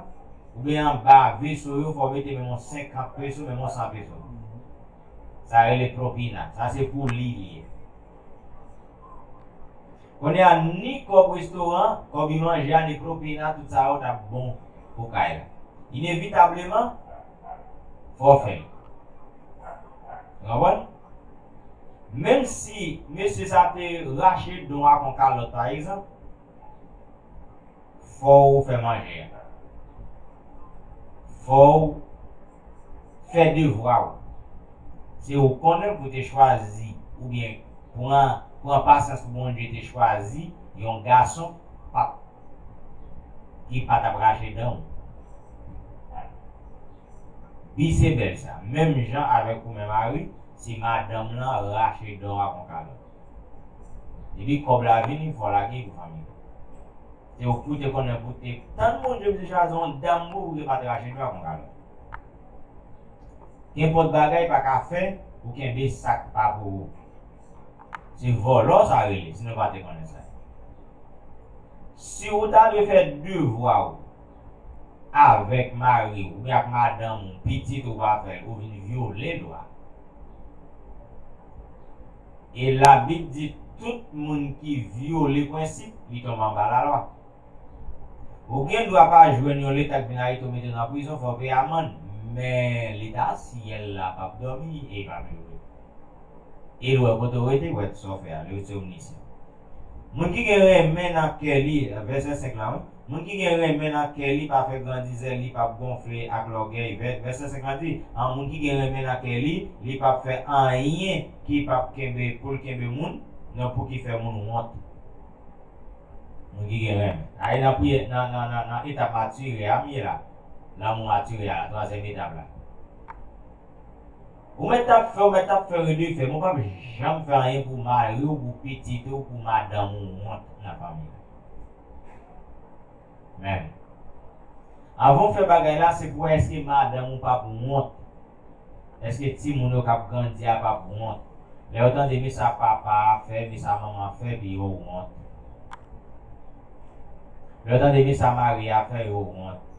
oubyen anba veso yo, fò w mete menm yon senkant peso, menm yon san peso. Sa rele propina. Sa se pou li li ye. Kounye a, ni kòb restoran, kòb li manje a, ni propina, tout sa yo t ap bon pou kay la. Inevitableman, fò w fè l. Ou konprann? Menm si mesye sa te rache don ak yon kalòt, pa egzanp, fò w fè manje a. Fò w fè devwa w. Se ou konnen pou te chwazi, oubyen pran, pran pasyans pou Bondye te chwazi yon gason pa, ki pa t ap rache dan w. Bi se bèl sa. Menm jan avèk ou menm mari, si madanm lan rache dan w ak yon kalòt. Epi kòb la vini, fò w lage pou fanmi w. Se ou ki te konnen pou te tann Bondye pou te chwazi yon dam pou ou ki pa t rache dan w ak yon kalòt. Kenpòt bagay pa ka fè ou kenbe sa k pa pou ou. Se vòlò sa rele, si nou pa te konnen sa. Si ou ta dwe fè devwa w avèk mari w oubyen ak madanm ou, pitit ou pa fè l, ou vin vyole lwa. E Labib di tout moun ki vyole prensip, li tonbe anba lalwa. Ou gen dwa pa jwenn yon Leta k vin arete w, mete w nan prizon, fò w peye amann, men Leta syèl la p ap dòmi e l p ap jwe. E l wè kote w rete, wè sa w fè a, li se omnisyan. Moun ki gen renmen nan kè li, vèsè senk la, wi. Moun ki gen renmen nan kè li pa fè grandizè, li p ap gonfle ak lògèy. Vè-, vèsè senk la di, an, moun ki gen renmen nan kè li, li p ap fè anyen ki p ap kenbe, pou l kenbe moun, nan pou ki fè moun wont. Moun ki gen renmen. A, e nan priyè, nan, nan, nan, nan etap matire a m ye la. Lanmou matire a, twazyèm etap la. Ou mèt ap fè, ou mèt ap fè redefè, men ou p ap janm fè anyen pou mari w, pou pitit ou, pou madanm ou wont nan fanmi w. Men, anvan w fè bagay la, se pou wè èske madanm ou p ap wont. Èske timoun yo k ap grandi a p ap wont. Lè yo tande men sa papa a fè, men sa manman an fè, epi yo wont. Lè yo tande men sa mari a fè, yo wont.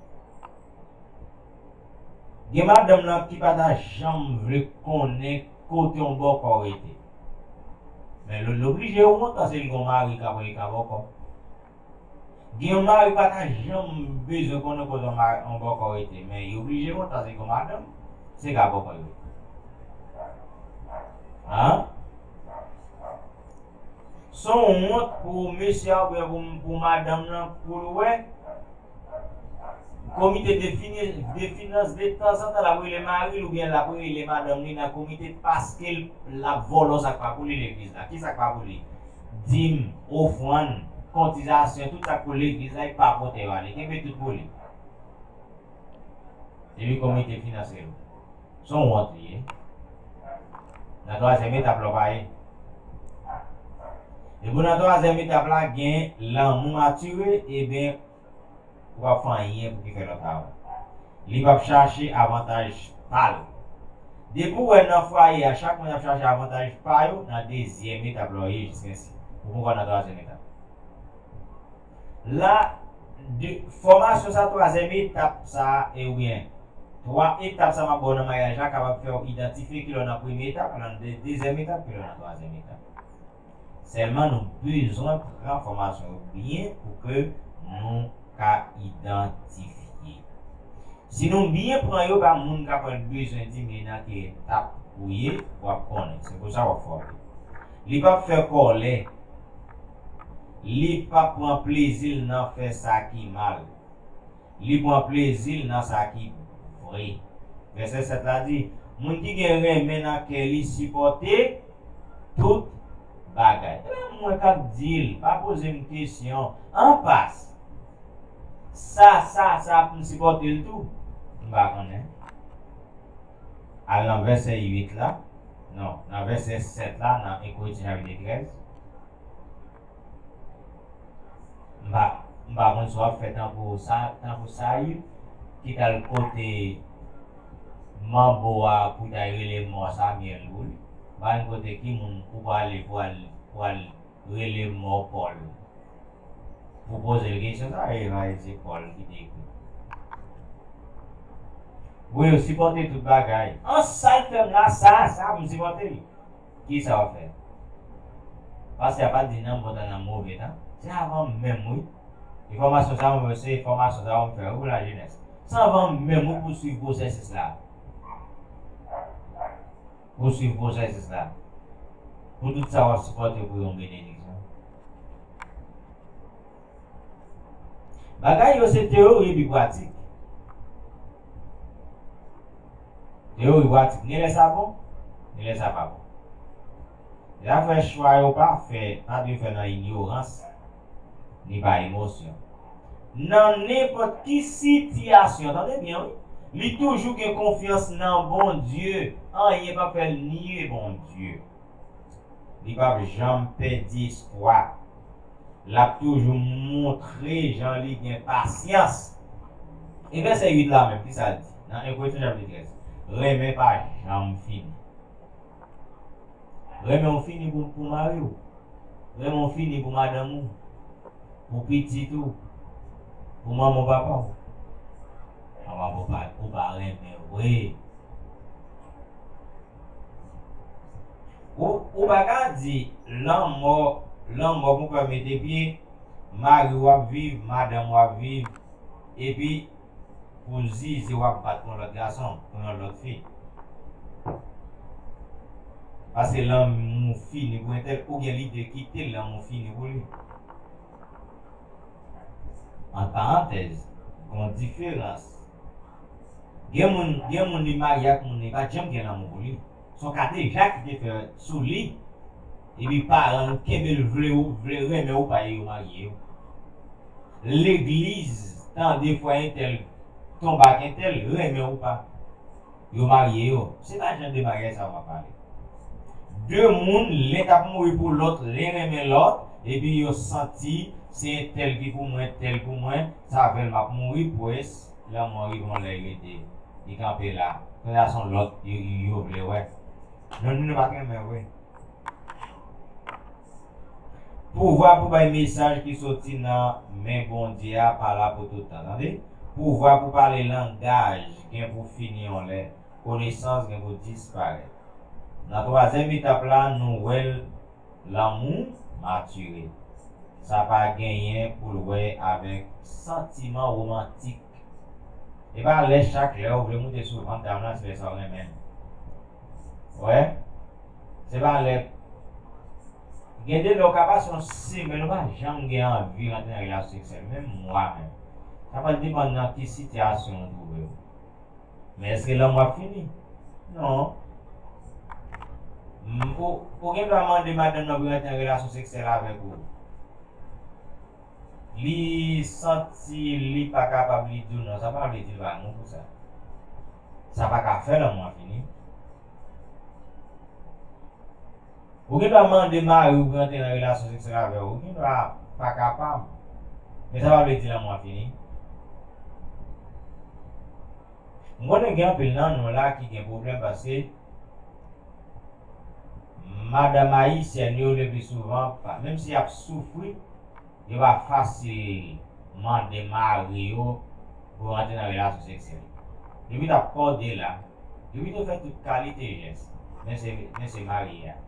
Gen madanm nan ki pa ta janm vle konnen kote yon bòkò rete. Men l, l oblije wont paske l gen yon mari k ap rele ka bòkò. Gen yon mari pa ta janm bezwen konnen kote yon ma-, yon bòkò rete, men li oblije wont paske l gen yon madanm, se ka bòkò yo rete. An? Se yon wont pou mesye a oubyen pou, pou madanm nan pou l wè. Komite de fini-, de finans de tanzantan l ap rele mari l oubyen l ap rele madanm li nan komite paske l, l ap vòlò sa k pa pou li legliz la. Kisa k pa pou li? Dim, ofrann, kotizasyon, tout sa k pou legliz la, li pa pote yo ale. Kenbe tout pou li. Epi komite finans rele w. Se yon wont li ye. Nan twazyèm etap la w pa ye. Depi w nan twazyèm etap la, gen lanmou matire, ebyen, ou p ap fè anyen pou ki fè lòt la wont. Li p ap chache avantaj pa l. Depi w wè nan fwaye a, chak moun ap chache avantaj pa yo, nan dezyèm etap la w ye jiskensi. Ou poko nan twazyèm etap. La, de, fòmasyon sa, twazyèm etap sa, e oubyen, twa etap sa m ap ba w nan maryaj la, kapab fè w idantifye kilè w nan premye etap, nan de, dezyèm etap, kilè w nan twazyèm etap. Sèlman nou bezwen pran enfòmasyon yo byen pou ke nou ka idantifye. Si nou byen pran yo, pa moun k ap bezwen di, "Men nan ki etap ou ye," w ap konnen. Se pou sa w ap fòme. Li p ap fè kòlè. Li p ap pran plezi l nan fè sa ki mal. Li pran plezi l nan sa ki vre. Vèsè sèt la di, "Moun ki gen renmen nan kè li sipòte tout bagay." Ebyen, mwen k ap di l, pa poze m kesyon. Anpas, sa, sa, sa, pou m sipòte l tou? M pa konnen. Al nan vèsè uit la. Non, nan vèsè sèt la, nan en Korentyen chapit trèz. M pa, m pa konn si w ap fè tankou sa, tankou Sayil, ki t al kote manbo a pou t al rele mò Samyèl pou li. M pa konn kote ki moun ou prale pou al, pou al rele mò Pòl. Pou poze l kesyon sa, e, e se Pòl ki te ekri. Wi, yo sipòte tout bagay. An sa l fè m la, sa, sa pou m sipòte l. Kisa w ap fè? Pastè a pa t di nan bon tan, nan move tan. Se avan menm, wi. Enfòmasyon sa, mwen, se enfòmasyon sa, mwen fè, wi, pou lajenès. Se avan menm, wi, pou swiv pwosesis la. Pou swiv pwosesis la. Pou tout sa w ap sipòte pou yon benediksyon. Bagay yo se teyori epi pratik. Teyori, pratik. Gen lè sa bon, gen lè sa pa bon. Zafè chwa yo pa fè, pa dwe fè nan inyorans, ni pa emosyon. Nan nenpòt ki sitiyasyon, tande byen, wi, li toujou gen konfyans nan Bondye. Anyen p ap fè l nye Bondye. Li p ap janm pèdi espwa. L ap toujou montre jan li gen pasyans. E vèsè uit la menm, kisa l di? Nan en Korentyen chapit trèz, "Renmen pa janm fini." Renmen w fini pou, pou mari w. Renmen w fini pou madanm ou. Pou pitit ou. Pou manman w, papa w. Manman w, papa w pa renmen w vre. Ou, ou pa ka di lanmò, lanmò pou kò mete pye, mari w ap viv, madanm w ap viv, epi pou zizi w ap bat pou yon lòt gason, pou yon lòt fi. Paske lanmou fini pou entèl, ou gen lide kite l, lanmou fini pou li. Ant parantèz, gen yon diferans. Gen moun, gen moun li marye ak moun li pa t janm gen lanmou pou li. Se yon kadejak ki te fè sou li. Epi paran l kenbe l vle ou, vle renmen ou pa, yo marye yo. Legliz tande frè entèl tonbe ak entèl, renmen ou pa, yo marye yo. Se pa jan de maryaj sa w ap pale. De moun, len t ap mouri pou lòt, len renmen lòt, epi yo santi se entèl ki pou mwen, entèl pou mwen, sa fè l m ap mouri, pwès, lanmò rive yon lè, li rete, li kanpe la. Kounye a se yon lòt yo, yo vle wè. Non, nou, nou pa t renmen vre. Pouvwa pou bay mesaj ki soti nan men Bondye a pa la pou tout tan, tande. Pouvwa pou pale langaj gen pou fini yon lè. Konesans gen pou disparèt. Nan twazyèm etap la, nou wè l, lanmou matire. Sa pa genyen pou l wè avèk santiman womantik. E pa lè chak lè ou vle moute sou vant dam lan, se lè sa ou renmen l. Wè? Se pa lè. Gen de lè ou ka pase yon semèn, ou pa janm gen anvi rantre nan relasyon seksyèl, menm mwa menm. Sa pral depann nan ki sitiyasyon ou twouve w. Men èske lanmou ap fini? Non. M, ou, ou gen dwa mande madanm nan pou rantre nan relasyon seksyèl avèk ou. Li santi li pa kapab, li di w non, sa pa vle di l pa gen gou pou sa. Sa pa ka fè lanmou an fini. Ou gen dwa mande mari w pou rantre nan relasyon seksyèl avè w, ou gen dwa pa kapab. Men sa pa vle di lanmou an fini. M konnen gen anpil nan nou la ki gen pwoblèm paske madanm ayisyèn yo le pli souvan, pa, menm si y ap soufri, yo pa fasil mande mari yo pou yo rantre nan relasyon seksyèl. Yo pito ap kòde la, yo pito fè tout kalite jès, men se, men se mari a.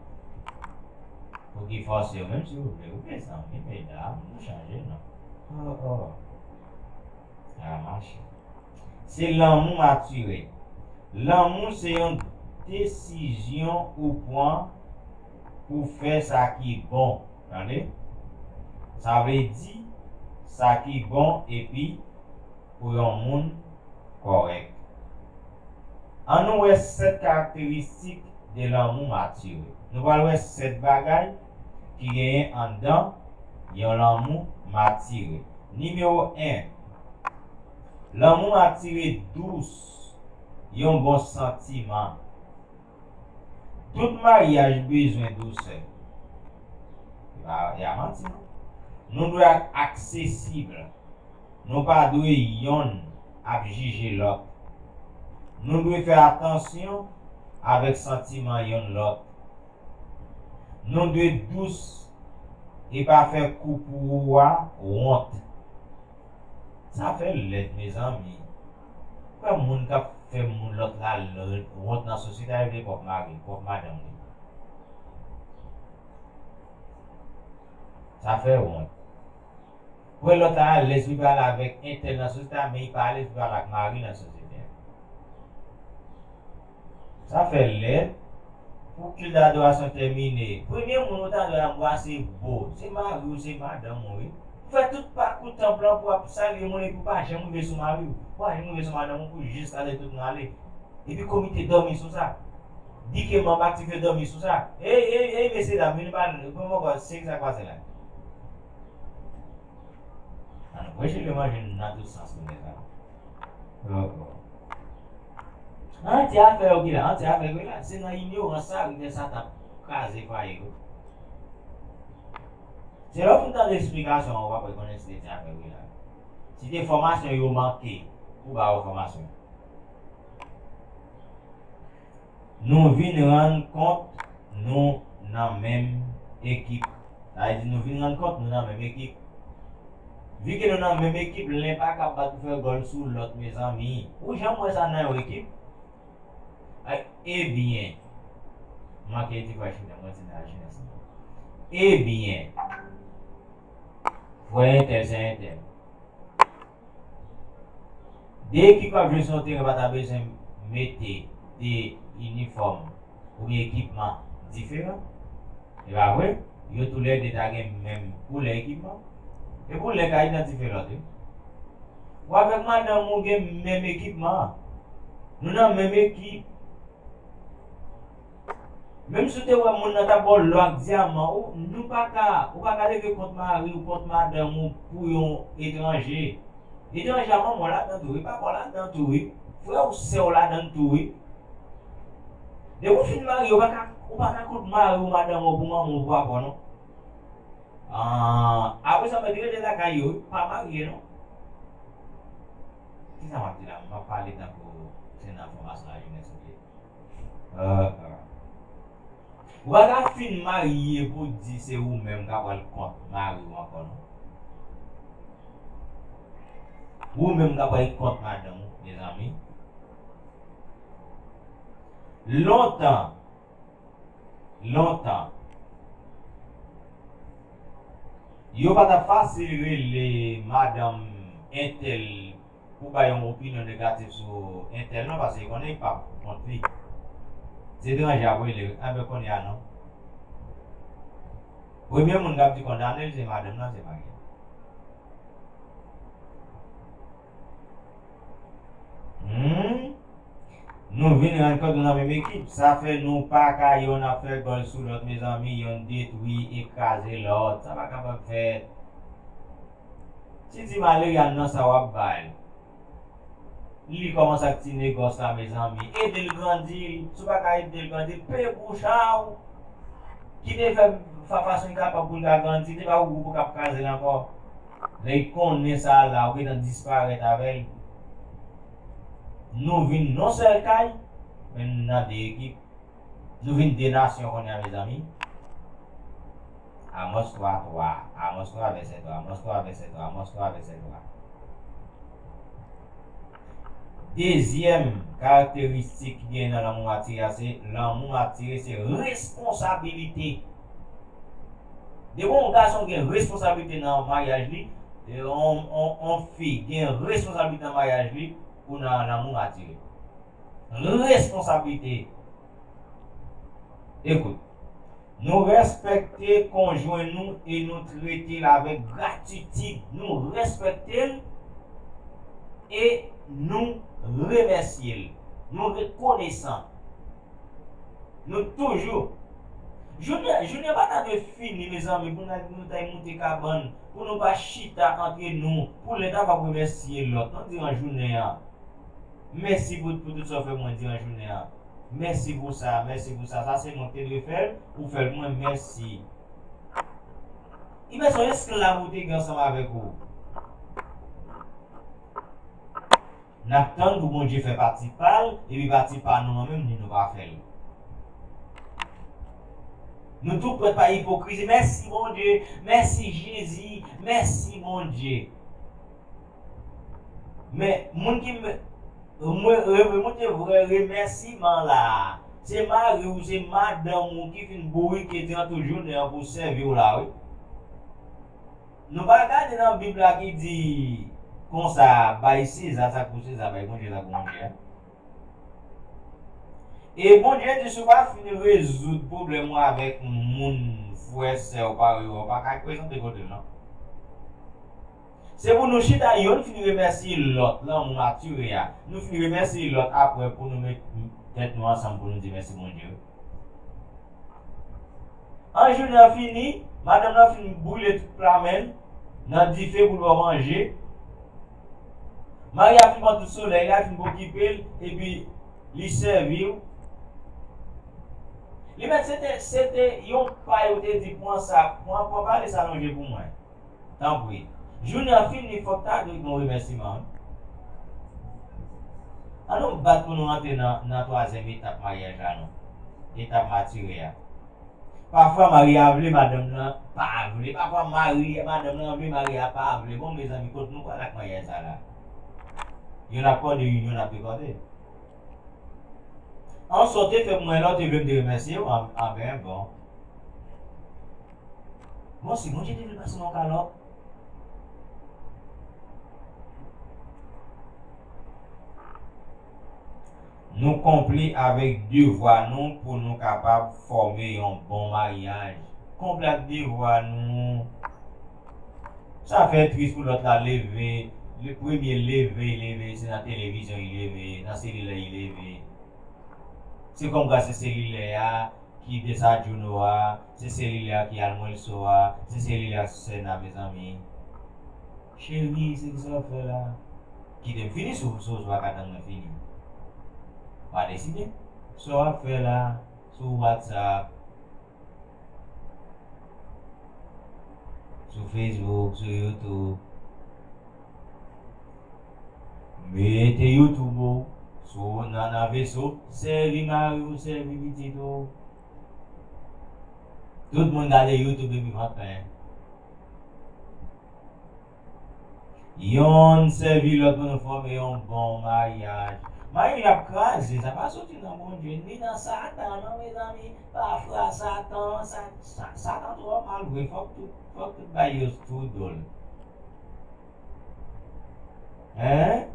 Pou ki fòse yo, menm si ou vle, ou vle zanmi, medam, nou chanje non. Oh, oh. Sa mache. Se lanmou matire. Lanmou se yon desizyon ou pran pou fè sa ki bon. Tande? Sa vle di sa ki bon epi pou yon moun kòrèk. Ann nou wè sèt karakteristik de lanmou matire. Nou pral wè sèt bagay ki genyen anndan yon lanmou matire. Nimewo en, lanmou matire dous, yon bon santiman. Tout maryaj bezwen dousè. E pa, e pa manti, non. Nou dwe aksesib. Nou pa dwe yonn ap jije lòt. Nou dwe fè atansyon avèk santiman yonn lòt. Nou dwe dous e pa fè koup ou a wont. Sa fè lèd, mezanmi. Ou wè moun k ap fè moun lòt la l-, wont nan sosyete a, li vle pwòp mari l, pwòp madanm li. Sa fè wont. Ou wè lòt la alèz pou l pale avèk entèl nan sosyete a, men li pa alèz pou l pale ak mari l nan sosyete a. Sa fè lèd. Pou kilt adorasyon tèmine, premye moun ou ta dwe anbrase, bo, se mari w, se madanm ou, wi. Ou fè tout pakou tanp lan pou w ap salye moun epi w pa janm rive sou mari w, w pa janm rive sou madanm ou pou jis lage tout moun ale. Epi komite dòmi sou sa. Di ke manm aktif yo dòmi sou sa. Ey, ey, ey, mesye dam, vin pale, pran mwen kò, se ki sa k pase la? Ann preche levanjil nan tout sans kounye sa. Oh, oh. Antye afè yo ki la, antye afè yo ki la. Se nan inyorans sa rive Satan ap kraze fwaye yo. Se lè w fin tande esplikasyon an, w ap wè konnen se te ti afè yo ki la. Se te fòmasyon yo manke pou ba yo fòmasyon. Nou vin rann kont nou nan menm ekip. Sa vle di nou vin rann kont nou nan menm ekip. Vi ke nou nan menm ekip, len pa ka bat pou fè gòl sou lòt, mezanmi. Ou janm wè sa nan yon ekip? Ay, ebyen, m manke di frè Chimè, mwen di nan jenès lan. Ebyen, frè entèl se entèl. De ekip k ap jwe sou yon teren pa ta bezwen mete de inifòm oubyen ekipman diferan. E pa vre? Yo toulède ta gen menm koulè ekipman. E pou lè ka idantifye lòt, wi. Ou avèk madanm ou gen menm ekipman. Nou nan menm ekip. Menm si w te wè moun nan t ap ba w lò ak dyaman, ou, nou pa ka, ou pa ka leve kont mari w, kont madanm ou pou yon etranje. Etranje a manman w ladan tou wi, papa w ladan tou wi, frè w, sè w ladan tou wi. Depi w fin marye, ou pa ka, ou pa ka kont mari w, madanm ou pou manman w, pou papa w non. Ah, apre sa, mèt rete lakay yo wi, pa marye non. Kisa m ap di la? M ap pale tankou se nan fòmasyon lajenès m ye. Ah, ah. Ou pa ka fin marye pou di se ou menm k ap pral kont mari w ankò non. Ou menm k ap pral kont madanm ou, mezanmi. Lontan, lontan, yo pa t ap fasil rele madanm entèl pou bay yon opinyon negatif sou entèl non, paske yo konnen y p ap kont li. Se etranje y ap rele, anben kounye a non. Premye moun k ap di kondane l, se madanm nan, se mari a. Hmm? Nou vin rann kont nou nan menm ekip. Sa fè nou pa ka yonn ap fè gòl sou lòt, mezanmi, yonn detwi e kraze lòt. Sa pa kapab fèt. Ti di malere a nan sa w ap ba l. Li kòmanse ak ti negòs la, mezanmi. Ede l grandi. Si w pa ka ede l grandi, pe bouch a w. Kite l fè fa-, fason li kapab pou l ka grandi. Li pa ou gwoup ou k ap kraze l ankò. Lè l konnen sa la, ou gentan disparèt avè l. Nou vin yon sèl kay, men nou nan de ekip. Nou vin de nasyon kounye a, mezanmi. Amòs twa twa, Amòs twa vèsè twa, Amòs twa vèsè twa, Amòs twa vèsè twa. Dezyèm karakteristik ki gen nan lanmou matire a, se lanmou matire se responsabilite. Depi yon gason gen responsablite nan maryaj li, e, on, on, on fi gen responsablite nan maryaj li, ou nan lanmou matire. Responsablite. Ekout, nou respekte konjwen nou e nou trete l avèk gratitid. Nou respekte l e nou remèsye l. Nou rekonesan. Nou toujou. Jounen, jounen pa ta dwe fini, mezanmi, pou nou, nou ta moute kabann, pou nou pa chita antre nou, pou lè ta va remèsye lòt. Nou di an jounen an. Mèsi pou, pou tout sa w fè mwen diran jounen an. Mèsi pou sa, mèsi pou sa. Sa se mwen ki te dwe fè l, ou fè l pou mwen, mèsi. Li fè se yon esklav ou te gen ansanm avèk ou. N ap tann pou Bondye fè pati pa l, epi pati pa nou an menm, ni nou pa fè l. Nou tou prèt pa ipokrizi. Mèsi Bondye, mèsi Jezi, mèsi Bondye. Men, moun ki m-, mwen, mwen te vrè remèsiman la a, se mari w, se madanm ou ki fin bourike diran tout jounen an pou sèvi w la, wi. Nou pa gade nan Bib la ki di konsa, bay Seza sa k pou Seza, bay Bondye sa k pou Bondye a. E Bondye di, si w pa fin rezoud pwoblèm ou avèk moun, frè, sè w, parèy ou, ou pa ka prezante kote l non. Se pou nou chita, youn fin remèsye lòt, lanmou matire a. Nou fin remèsye lòt apre pou nou met tèt nou ansanm pou nou di mèsi Bondye. An jounen an fini, madanm nan fin boule tout pla men l nan dife pou l ba w manje. Mari a fin pran tout solèy la, fin okipe l, epi li sèvi w. Li mèt se te, se te yon pay ou te di, pran sa, pran, pran pale sa lonje pou mwen. Tanpri. Jounen an fini, fòk ta dwe gen yon remèsiman, wi. An nou bat pou nou rantre nan, nan twazyèm etap maryaj la, non. Etap matire a. Pafwa, mari a vle, madanm nan pa vle. Pafwa, mari, madanm nan vle, mari a pa vle. Bon, mezanmi, kot nou pral ak maryaj sa la? Youn ap kòde, youn ap dekòde. An sa w te fè pou mwen la, w te vle m te remèsye w, an, anben, bon. Bon, si Bondye te vle pase m yon kalòt. Nou konpli avèk devwa nou pou nou kapab fòme yon bon maryaj. Konpli ak devwa nou. Sa fè tris pou lòt la leve, le premye leve, leve, se nan televizyon li leve, nan selilè li leve. Se kòmkwa se selilè a ki desayouno a, se selilè a ki almwelso a, se selilè a sèn a, mezanmi. Cheri, se kisa w ap fè la? Kite m fini si w, si w, si w pa ka tann mwen fini. W a deside. Sa w ap fè la sou WhatsApp, sou Facebook, sou YouTube. Mete YouTube ou sou, nan, nan veso, sèvi mari w, sèvi pitit ou. Tout moun gade YouTube epi vant plen. Yonn sèvi lòt pou nou fòme yon bon maryaj. Maryaj ap kraze, sa pa soti nan Bondye, ni nan Satan, non, mezanmi. Pafwa, Satan, sa, sa, Satan twò mal vre, fòk tout, fòk tout bagay yo sou do l. Hein?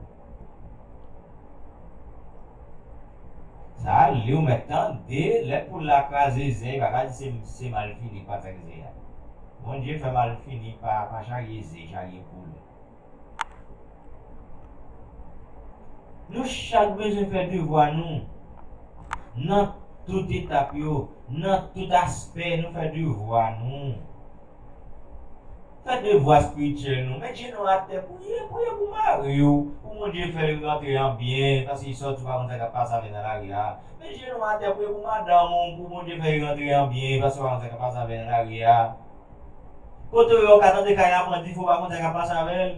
Sa, li ou mèt tande, lè poul la kraze ze, pa ka di se, se mal fini k pa fèk ze a. Bondye fè mal fini pa, pa charye ze, charye poul. Nou chak bezwen fè devwa nou. Nan tout etap yo, nan tout aspè, nou fè devwa nou. Fè devwa espirityèl nou. Met jenou atè, priye, priye pou mari w, pou Bondye fè l rantre an byen, paske li sòti, ou pa konn sa k ap pase avè l nan lari a. Met jenou atè, priye pou madanm ou, pou Bondye fè l rantre an byen, paske ou pa konn sa k ap pase avè l nan lari a. Kote w ye, ou ka tande kay la pran dife, ou pa konn sa k ap pase avè l.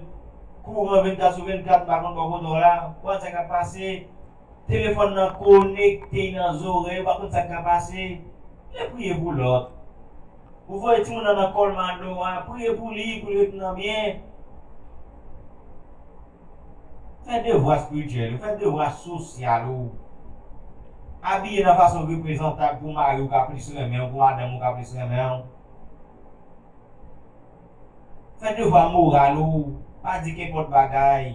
Kouran vennkat sou vennkat, ou pa konn bò kote w la, ou pa konn sa k ap pase. Telefòn nan konekte nan zòrèy, ou pa konn sa k ka pase. Men priye pou lòt. Ou voye timoun nan nan kòlmado a, priye pou li, pou li retounen byen. Fè devwa espirityèl ou, fè devwa sosyal ou. Abiye nan fason reprezantab pou mari w ka plis renmen w, pou madanm ou ka plis renmen w. Fè devwa moral ou. Pa di kenpòt bagay.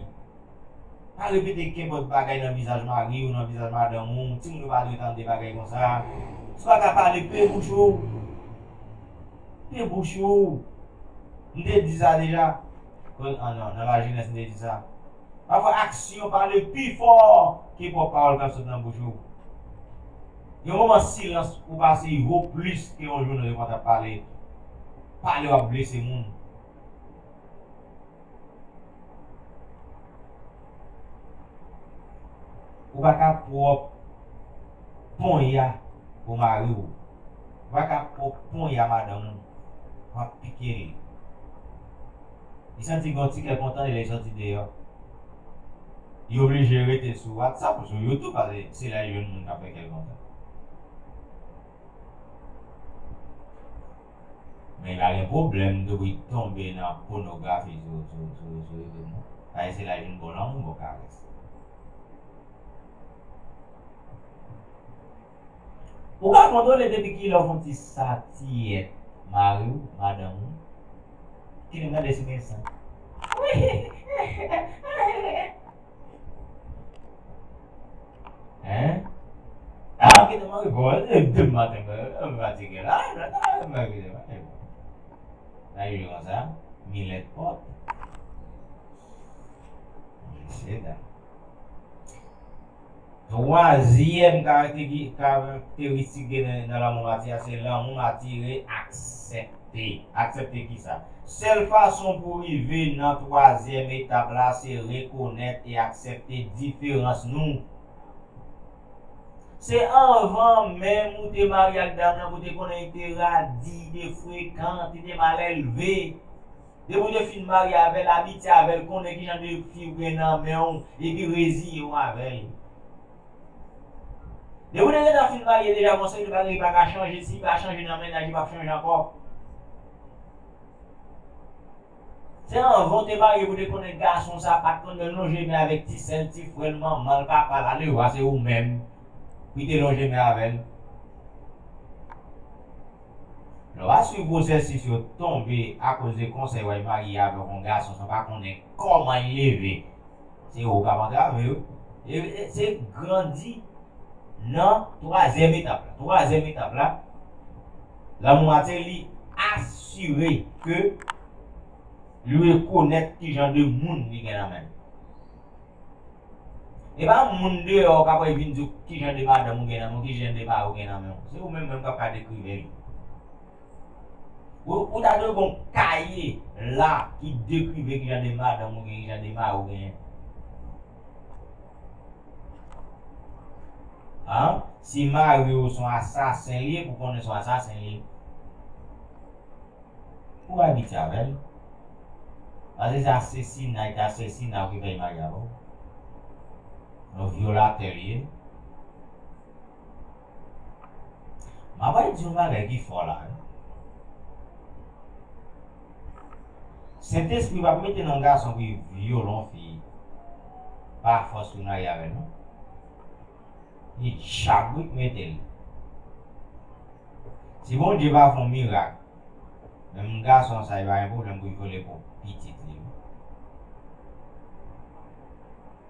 Pa repete kenpòt bagay nan vizaj mari w, nan vizaj madanm ou. Timoun yo pa dwe tande bagay konsa. Si w pa ka pale, pe bouch ou. Pe bouch ou. M te di sa deja. Nan, nan, nan lajenès, m te di sa. Pafwa, aksyon pale pi fò ke pwòp pawòl k ap sot nan bouch ou. Yon moman silans ou pase vo plis ke yon jounen repant ap pale. Pale w ap blese moun. Ou pa ka pwòp ponya pou mari w. Ou pa ka pwòp ponya madanm ou. W ap pike l. Li santi gen yon ti kè kontan lè l soti deyò. Li oblije rete sou WhatsApp ou sou YouTube, paske se la li jwenn moun k ap fè kè l kontan. Men li pa gen pwoblèm depi l tonbe nan pònografi sou, sou, sou, sou YouTube, non. Paske se la li jwenn bon lanmou, bon karès. Ou ka kontwole depi kilè w fè yon ti satiyèt mari w, madanm ou. Kite m gade si gen san. Hein? Ah, kite m rive. E demen maten, m fatige la. La, la, la, la, la, la, la, la, la, la, milèt pòt. Mesye dam. Twazyèm karakte-, karakteristik gen nan, nan lanmou matire a, se lanmou matire aksepte. Aksepte kisa? Sèl fason pou rive nan twazyèm etap la, se rekonèt e aksepte diferans nou. Se anvan menm ou te marye ak dam nan, pou te konnen li te radi, li te frekan, li te mal elve. Depi w te fin marye avè l, abitye avè l, konnen ki jan de fi w gen nan men w, epi reziye w avè l. Depi w te gentan fin marye deja, gon seri de bagay ki pa ka chanje, si li pa chanje nan mennaj, li p ap chanje ankò. Se anvan w te marye pou w te konnen gason sa pa t konn menm lonje men avèk ti sè l, ti frè l, manman l, papa l, alewwa se ou menm pou w te lonje men avè l. Lè w ap swiv pwosèsis yo tonbe akoz de konsèy w al marye avèk yon gason san w pa konnen kòman l leve. Se ou k ap antrave yo. E, e, se grandi nan twazyèm etap la. Twazyèm etap la, lanmou matire li asire ke li rekonèt ki jan de moun li gen nan men l. E pa moun deyò k ap vin di w ki jan de madanm ou gen nan men w, ki jan de mari ou gen nan men w. Se ou menm menm k ap ka dekrive li. Ou, ou ta dwe gen yon kaye la ki dekrive ki jan de madanm ou gen, ki jan de mari ou genyen. An? Si mari w se yon asasen li ye, pou konnen se yon asasen li ye. Ou abitye avè l. Paske se asesina, se asesina ki fè l marye avè w. Yon vyolatè li ye. M ap di yon bagay ki fò la, wi. Sentespri p ap mete nan gason pou l vyole yon fi pa fòs pou l marye avè l, non. Li djab wi k mete l. Si Bondye pa fè yon mirak, menm gason sa, li pa gen pwoblèm pou l vyole pou pitit li.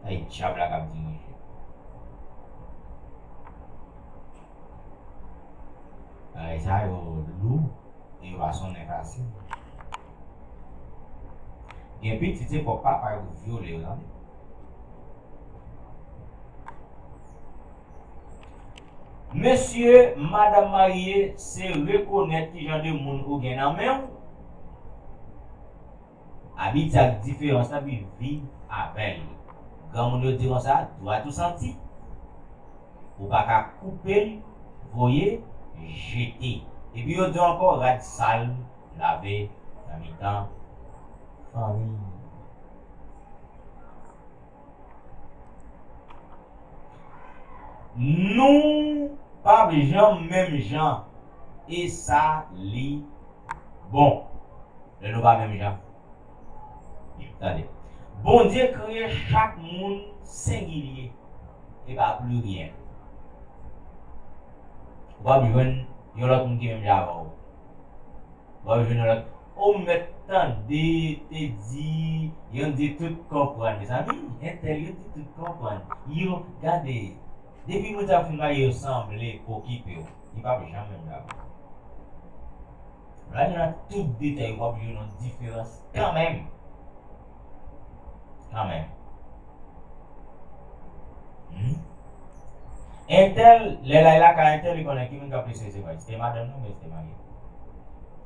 Ay, djab la k ap dirije. Bagay sa yo lou e yo pa sonnen fasil. Gen pitit, se pwòp papa yo vyole yo, tande. Mesye, madanm marye, se rekonèt ki jan de moun ou gen nan men w. Abitye ak diferans lan, epi viv avè l. Granmoun yo di konsa, dwat ou santi. Ou pa ka koupe l, voye, jete. Epi yo di ankò, rad sal, lave nan mitan fanmi. Nou p ap janm menm jan. E sa li bon. Lè nou pa menm jan. Tande. Bondye kreye chak moun sengilye. E pa pliryèl. Ou p ap jwenn yon lòt moun ki menm jan avè w. W ap jwenn yon lòt. O, m mèt tande, te di, yo di tout konprann. Mezanmi, entèl yo di tout konprann. Yo, gade, depi moun sa yo fin marye, yo sanble okipe w. Li p ap janm menm jan avè w. Lè w al nan tout detay, w ap jwenn yon diferans kanmenm. Kanmenm. Hmm? Entèl, lè l al lakay entèl, li konnen ki moun k ap resevwa l. Se te madanm nan oubyen se te mari l.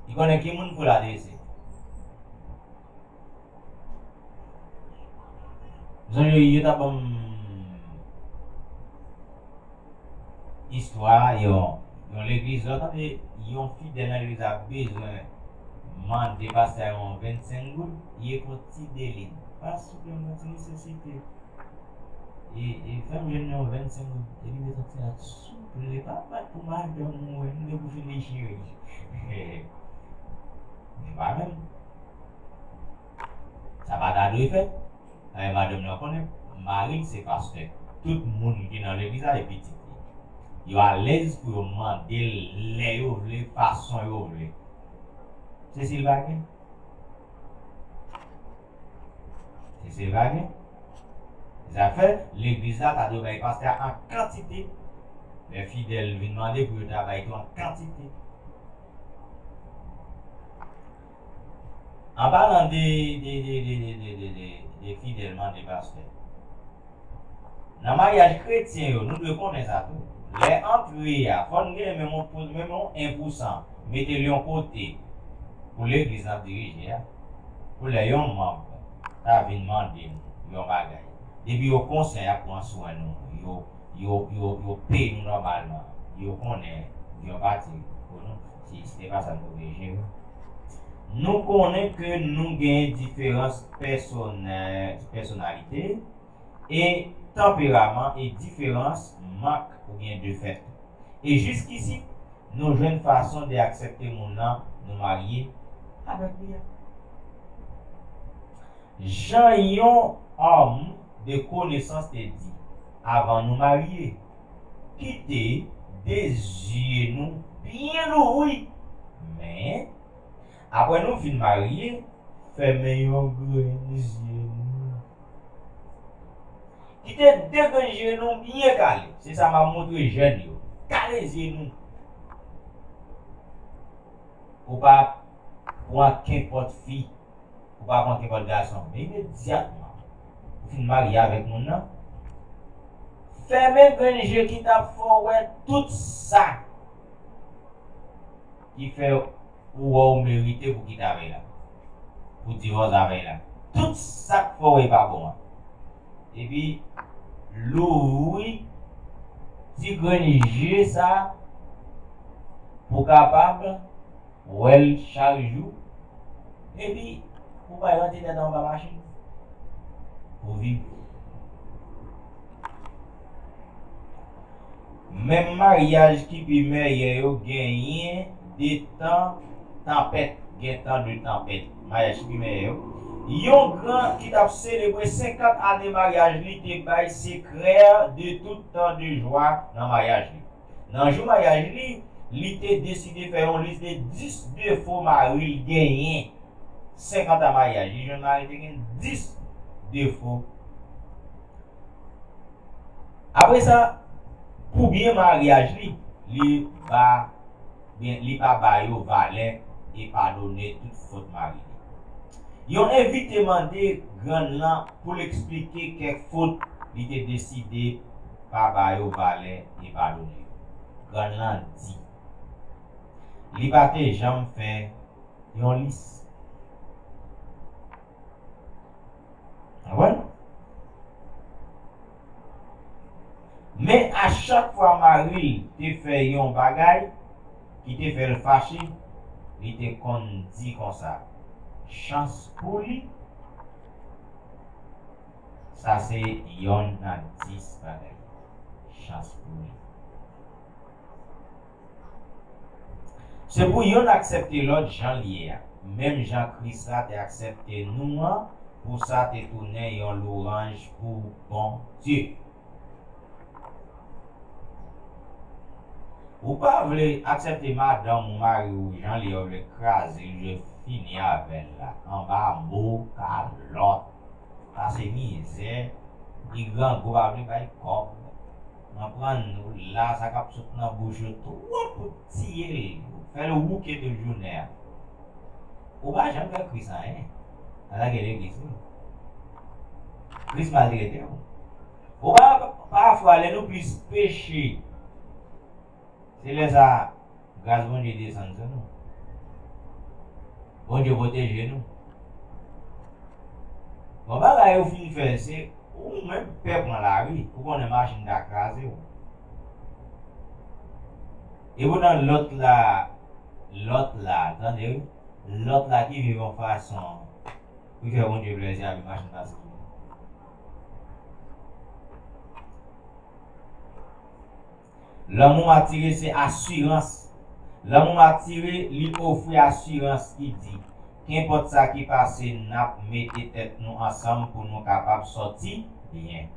Li konnen ki moun pou l adrese. Sonje, yo t ap ban m istwa yon, yon legliz la, tande yon fidèl nan legliz la bezwen mande pastè a yon vennsenk goud, li ekri yon ti delin. Pastè, souple, m gen yon ti nesesite. E, e fè m jwenn yon vennsenk goud. Epi m te santi sa souple, pa bat pou madanm ou, m gen pou fin dechire. M pa menm. Sa pa ta dwe fèt. Paske madanm nan konnen mari l se pastè. Tout moun ki nan legliz la se pitit li. Yo alèz pou yo mande l lè yo vle, fason yo vle. Se si l pa gen. Se, se pa gen. Zafè legliz la, ta dwe bay pastè a an kantite. Lè fidèl vin mande pou yo ta bay tou an kantite. An palan de, de, de fidèl mande pastè. Nan maryaj kretyen yo, nou dwe konnen sa tou. Lè antre a, fò n gen menm yon pou, menm yon en pousan, mete l yon kote pou legliz n ap dirije a. Pou lè yon manm ta vin mande n yon bagay, depi yo konsyan y ap pran swen nou, yo, yo, yo, yo peye nou nòmalman, yo konnen yon pati pou nou, si, si se pa sa n pou oblije, wi. Nou konnen ke nou gen diferans pèsonè-, pèsonalite, e tanperaman e diferans mak oubyen defèt. E jiskisit, nou jwenn fason de aksepte moun nan nou marye avèk li a. Jan yon òm de konesans te di, avan nou marye, kite de zye nou byen louvri. Men, apre nou fin marye, fèmen yon grenn zye nou. Kite de grenn zye nou byen kale. Se sa m ap montre jèn yo. Kale zye nou. Ou pa pran kenpòt fi. Ou pa pran kenpòt gason. Men imedyatman ou fin marye avèk moun nan, fèmen grenn zye ki t ap fè w wè tout sa ki fè ou wè w merite pou kite avè l la, pou divòs avè l la. Tout sa k fè w e pa bon an. Epi, louvri ti grenn zye sa pou kapab wè l chak jou. Epi, pou pa rantre tèt anba machin. Pou viv. Menm maryaj ki pi mèyè yo genyen de tan tanpèt, gen tan de tanpèt. Maryaj ki pi mèyè yo. Yon gran ki t ap selebre senkant ane maryaj li te bay sekrè de tout tan de jwa nan maryaj li. Nan jou maryaj li, li te deside fè yon lis de dis defo mari l genyen. Senkant an maryaj, li jwenn mari te gen dis defo. Apre sa, pou byen maryaj li, li ba, byen, li pa ba yo valè e padone tout fòt mari li. Yon envite mande grann lan pou l eksplike kèk fòt li te deside pa ba yo valè e padone yo. Grann lan di, li pa te janm fè yon lis. Konprann? Men a chak fwa mari l te fè yon bagay ki te fè l fache, li te konn di konsa, chans pou li, sa se yonn nan dis bagay. Chans pou li. Se pou yonn aksepte lòt jan l ye a, menm jan Kris la te aksepte nou an, pou sa te tounen yon lwanj pou Bondye. Ou pa vle aksepte madanm ou, mari w jan l ye a, ou vle kraze l, ou vle Fini avè l la, anba mo kalòt. Pase mizè, li grangou pa vle bay kòb. Nan pran nou la, sa k ap sot nan bouch yo twòp pou tiye l, fè l wouke tout jounen an. Ou pa janm fè Kris anyen. Ata gen legliz wi. Kris maltrete w. Ou pa, pafwa lè nou plis peche, se lè sa gras Bondye desann sou nou. Bondye pwoteje nou. Bon, bagay ou fin fè, se ou menm pè pran lari, ou konnen machin ta kraze w. Epoutan lòt la, lòt la, tande wi, lòt la ki viv yon fason pou fè Bondye plèzi, epi machin pase sou li. Lanmou matire se asirans. Lanmou matire, li ofri asirans ki di, kenpòt sa ki pase, n ap mete tèt nou ansanm pou nou kapab sòti byen.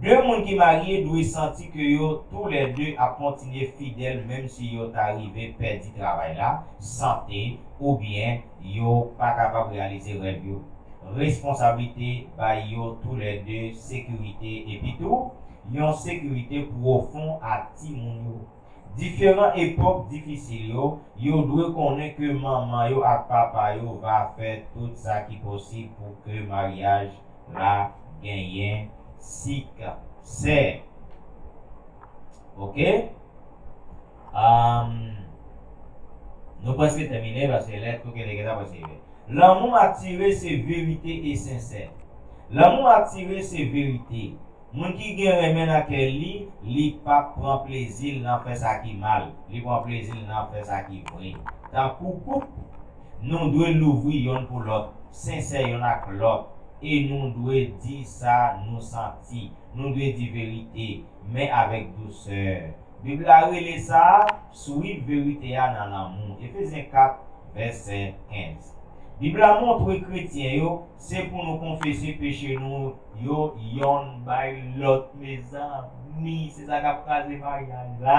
De moun ki marye dwe santi ke yo toulède ap kontinye fidèl menm si yo ta rive pèdi travay la, sante, oubyen yo pa kapab reyalize rèv yo. Responsablite bay yo toulède sekirite epi tou yon sekirite pwofon a timoun yo. Diferan epòk difisil yo, yo dwe konnen ke manman yo ak papa yo va fè tout sa ki posib pou ke maryaj la genyen siksè. Oke? Ahn, nou prèske tèmine paske lè tou kenbe gentan prèske rive. Lanmou matire se verite e sensè. Lanmou matire se verite. Moun ki gen renmen nan kè li, li p ap pran plezi l nan fè sa ki mal, li pran plezi l nan fè sa ki vre. Tankou koup, nou dwe louvri yonn pou lòt, sensè yonn ak lòt, e nou dwe di sa nou santi. Nou dwe di verite, men avèk dousè. Bib la rele sa a, swiv verite a nan lanmou. Efezyen kat, vèsè kenz. Bib la montre kretyen yo se pou nou konfese peche nou yo yonn bay lòt, mezanmi. Se sa k ap kraze maryaj la.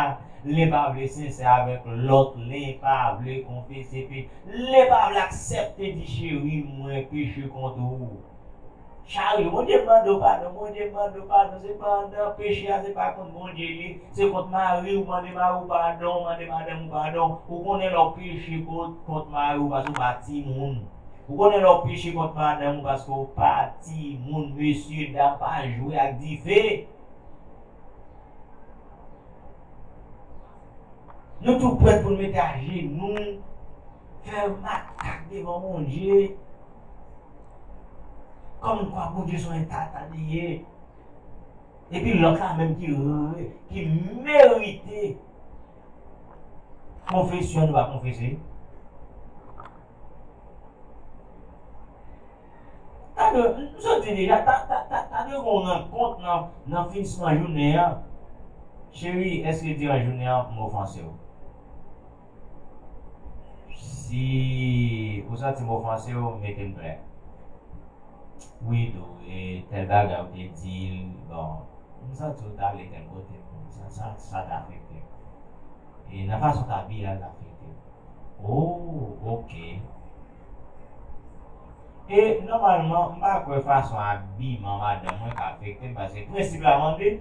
Len pa vle sensè avèk lòt, len pa vle konfese pe, len pa vle aksepte di, cheri, mwen peche kont ou. Chak jou, Bondye mande w padon, Bondye mande w padon. Se pandan peche a, se pa kont Bondye li ye. Se kont mari w, mande mari w padon, mande madanm ou padon. Ou konnen lè w peche kont, kont mari w, paske w pa timoun. Ou konnen lè w peche kont madanm ou, paske w pa timoun. Mesye dam, pa jwe ak dife. Nou tou prèt pou n mete ajenou, fè makak devan Bondye. Kòmkwa Bondye se yon entata li ye. Epi lòt la menm ki, ki merite konfesyon, nou pa konfese. Ta dwe, m sot di deja, ta, ta, ta, ta dwe gen yon rankont nan, nan finisman jounen an. Cheri, èske diran jounen an m ofanse w? Si ou santi m ofanse w, mete m klè. Wi, tou, e tèl bagay ou te di l, bon, m santi w t ale tèl kote, sa, sa, sa t afekte m. E nan fason w t abiye a, l t afekte m. Oh, oke. E nòmalman, m pa kwè fason abiman madanm mwen ka afekte m, paske prensip la mande,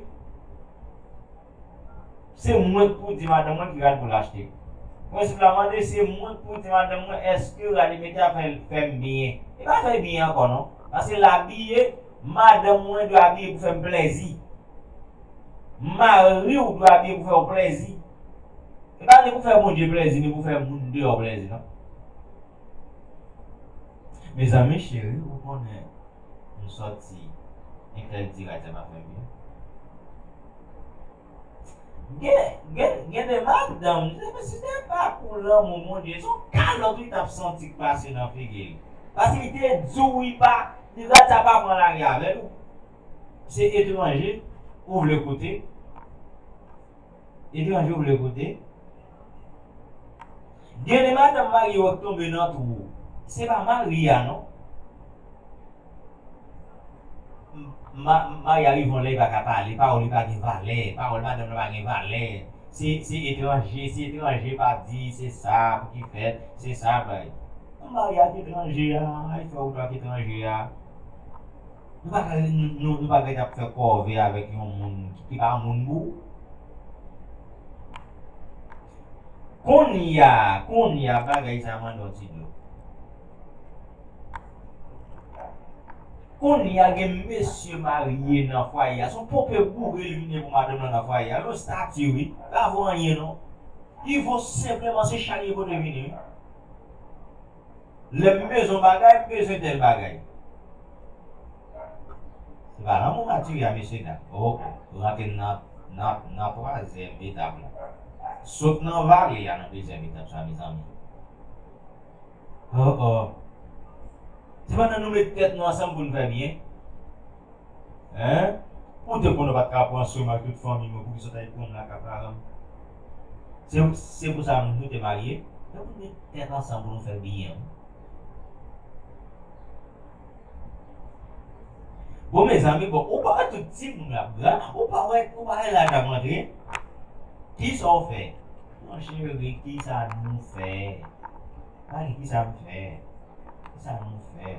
se mwen k pou di madanm mwen ki rad pou l achte. Prensip la mande, se mwen k pou di madanm mwen, èske rad li mete a fè, fè m byen? E pa fè l byen ankò, non. Paske l abiye, madanm mwen dwe abiye pou fè m plèzi. Mari w dwe abiye pou fè w plèzi. E pa ni pou fè Bondye plèzi, ni pou fè moun deyò plèzi, non. Mezanmi cheri, ou konnen m sòti, enklèdi rad sa pa fè m byen. Gen, gen, gen de madanm, se, se pa pou lanmou Bondye, se yon kalòt li t ap santi k pase nan figi l. Paske li te di w li pa, li rad sa pa pran lari avè l. Se etranje ou vle koute? Etranje ou vle koute? Gen de madanm marye yo k tonbe nan twou. Se pa mari a non. Ma, mari a rive yon lè li pa ka pale, pawòl li pa gen valè, pawòl madanm nan pa gen valè. Se, se etranje, se etranje pa di, se sa pou ki fèt, se sa bay. Ou marye ak etranje a, ay fè ou ak etranje a. Nou pa ka, nou, nou, nou pa ka ap fè kòve avèk yon moun ki, ki pa moun pou ou. Kounye a, kounye a, bagay sa mande yon ti dlo. Kounye a gen mesye marye nan fwaye a. Se yon ponpe boure li vin gen pou madanm lan nan fwaye a. Yon estati wi. Pa vo anyen non. Li vo senpleman se chalye pote vini wi. Lè m bezwen bagay, m bezwen tèl bagay. Se pa lanmou matire a mesye dam. Ok, rantre nan, nan, nan twazyèm etap la. Sot nan vale a nan dezyèm etap sa mezanmi. Oh oh. Se pandan nou met tèt nou ansanm pou n fè byen. Hein? Ou te konnen w pa t ka pran swen m ak tout fanmi mwen, poukisa w t al pran m lakay paran m? Se, se pou sa nou te marye? Fòk nou met tèt ansanm pou nou fè byen. Bon mezanmi, bon, ou pa wè tout timoun ap gran, ou pa wè, ou pa wè laj ap antre? Kisa w fè? Mon cheri, kisa nou fè? Pa gen kisa m fè. Kisa nou fè?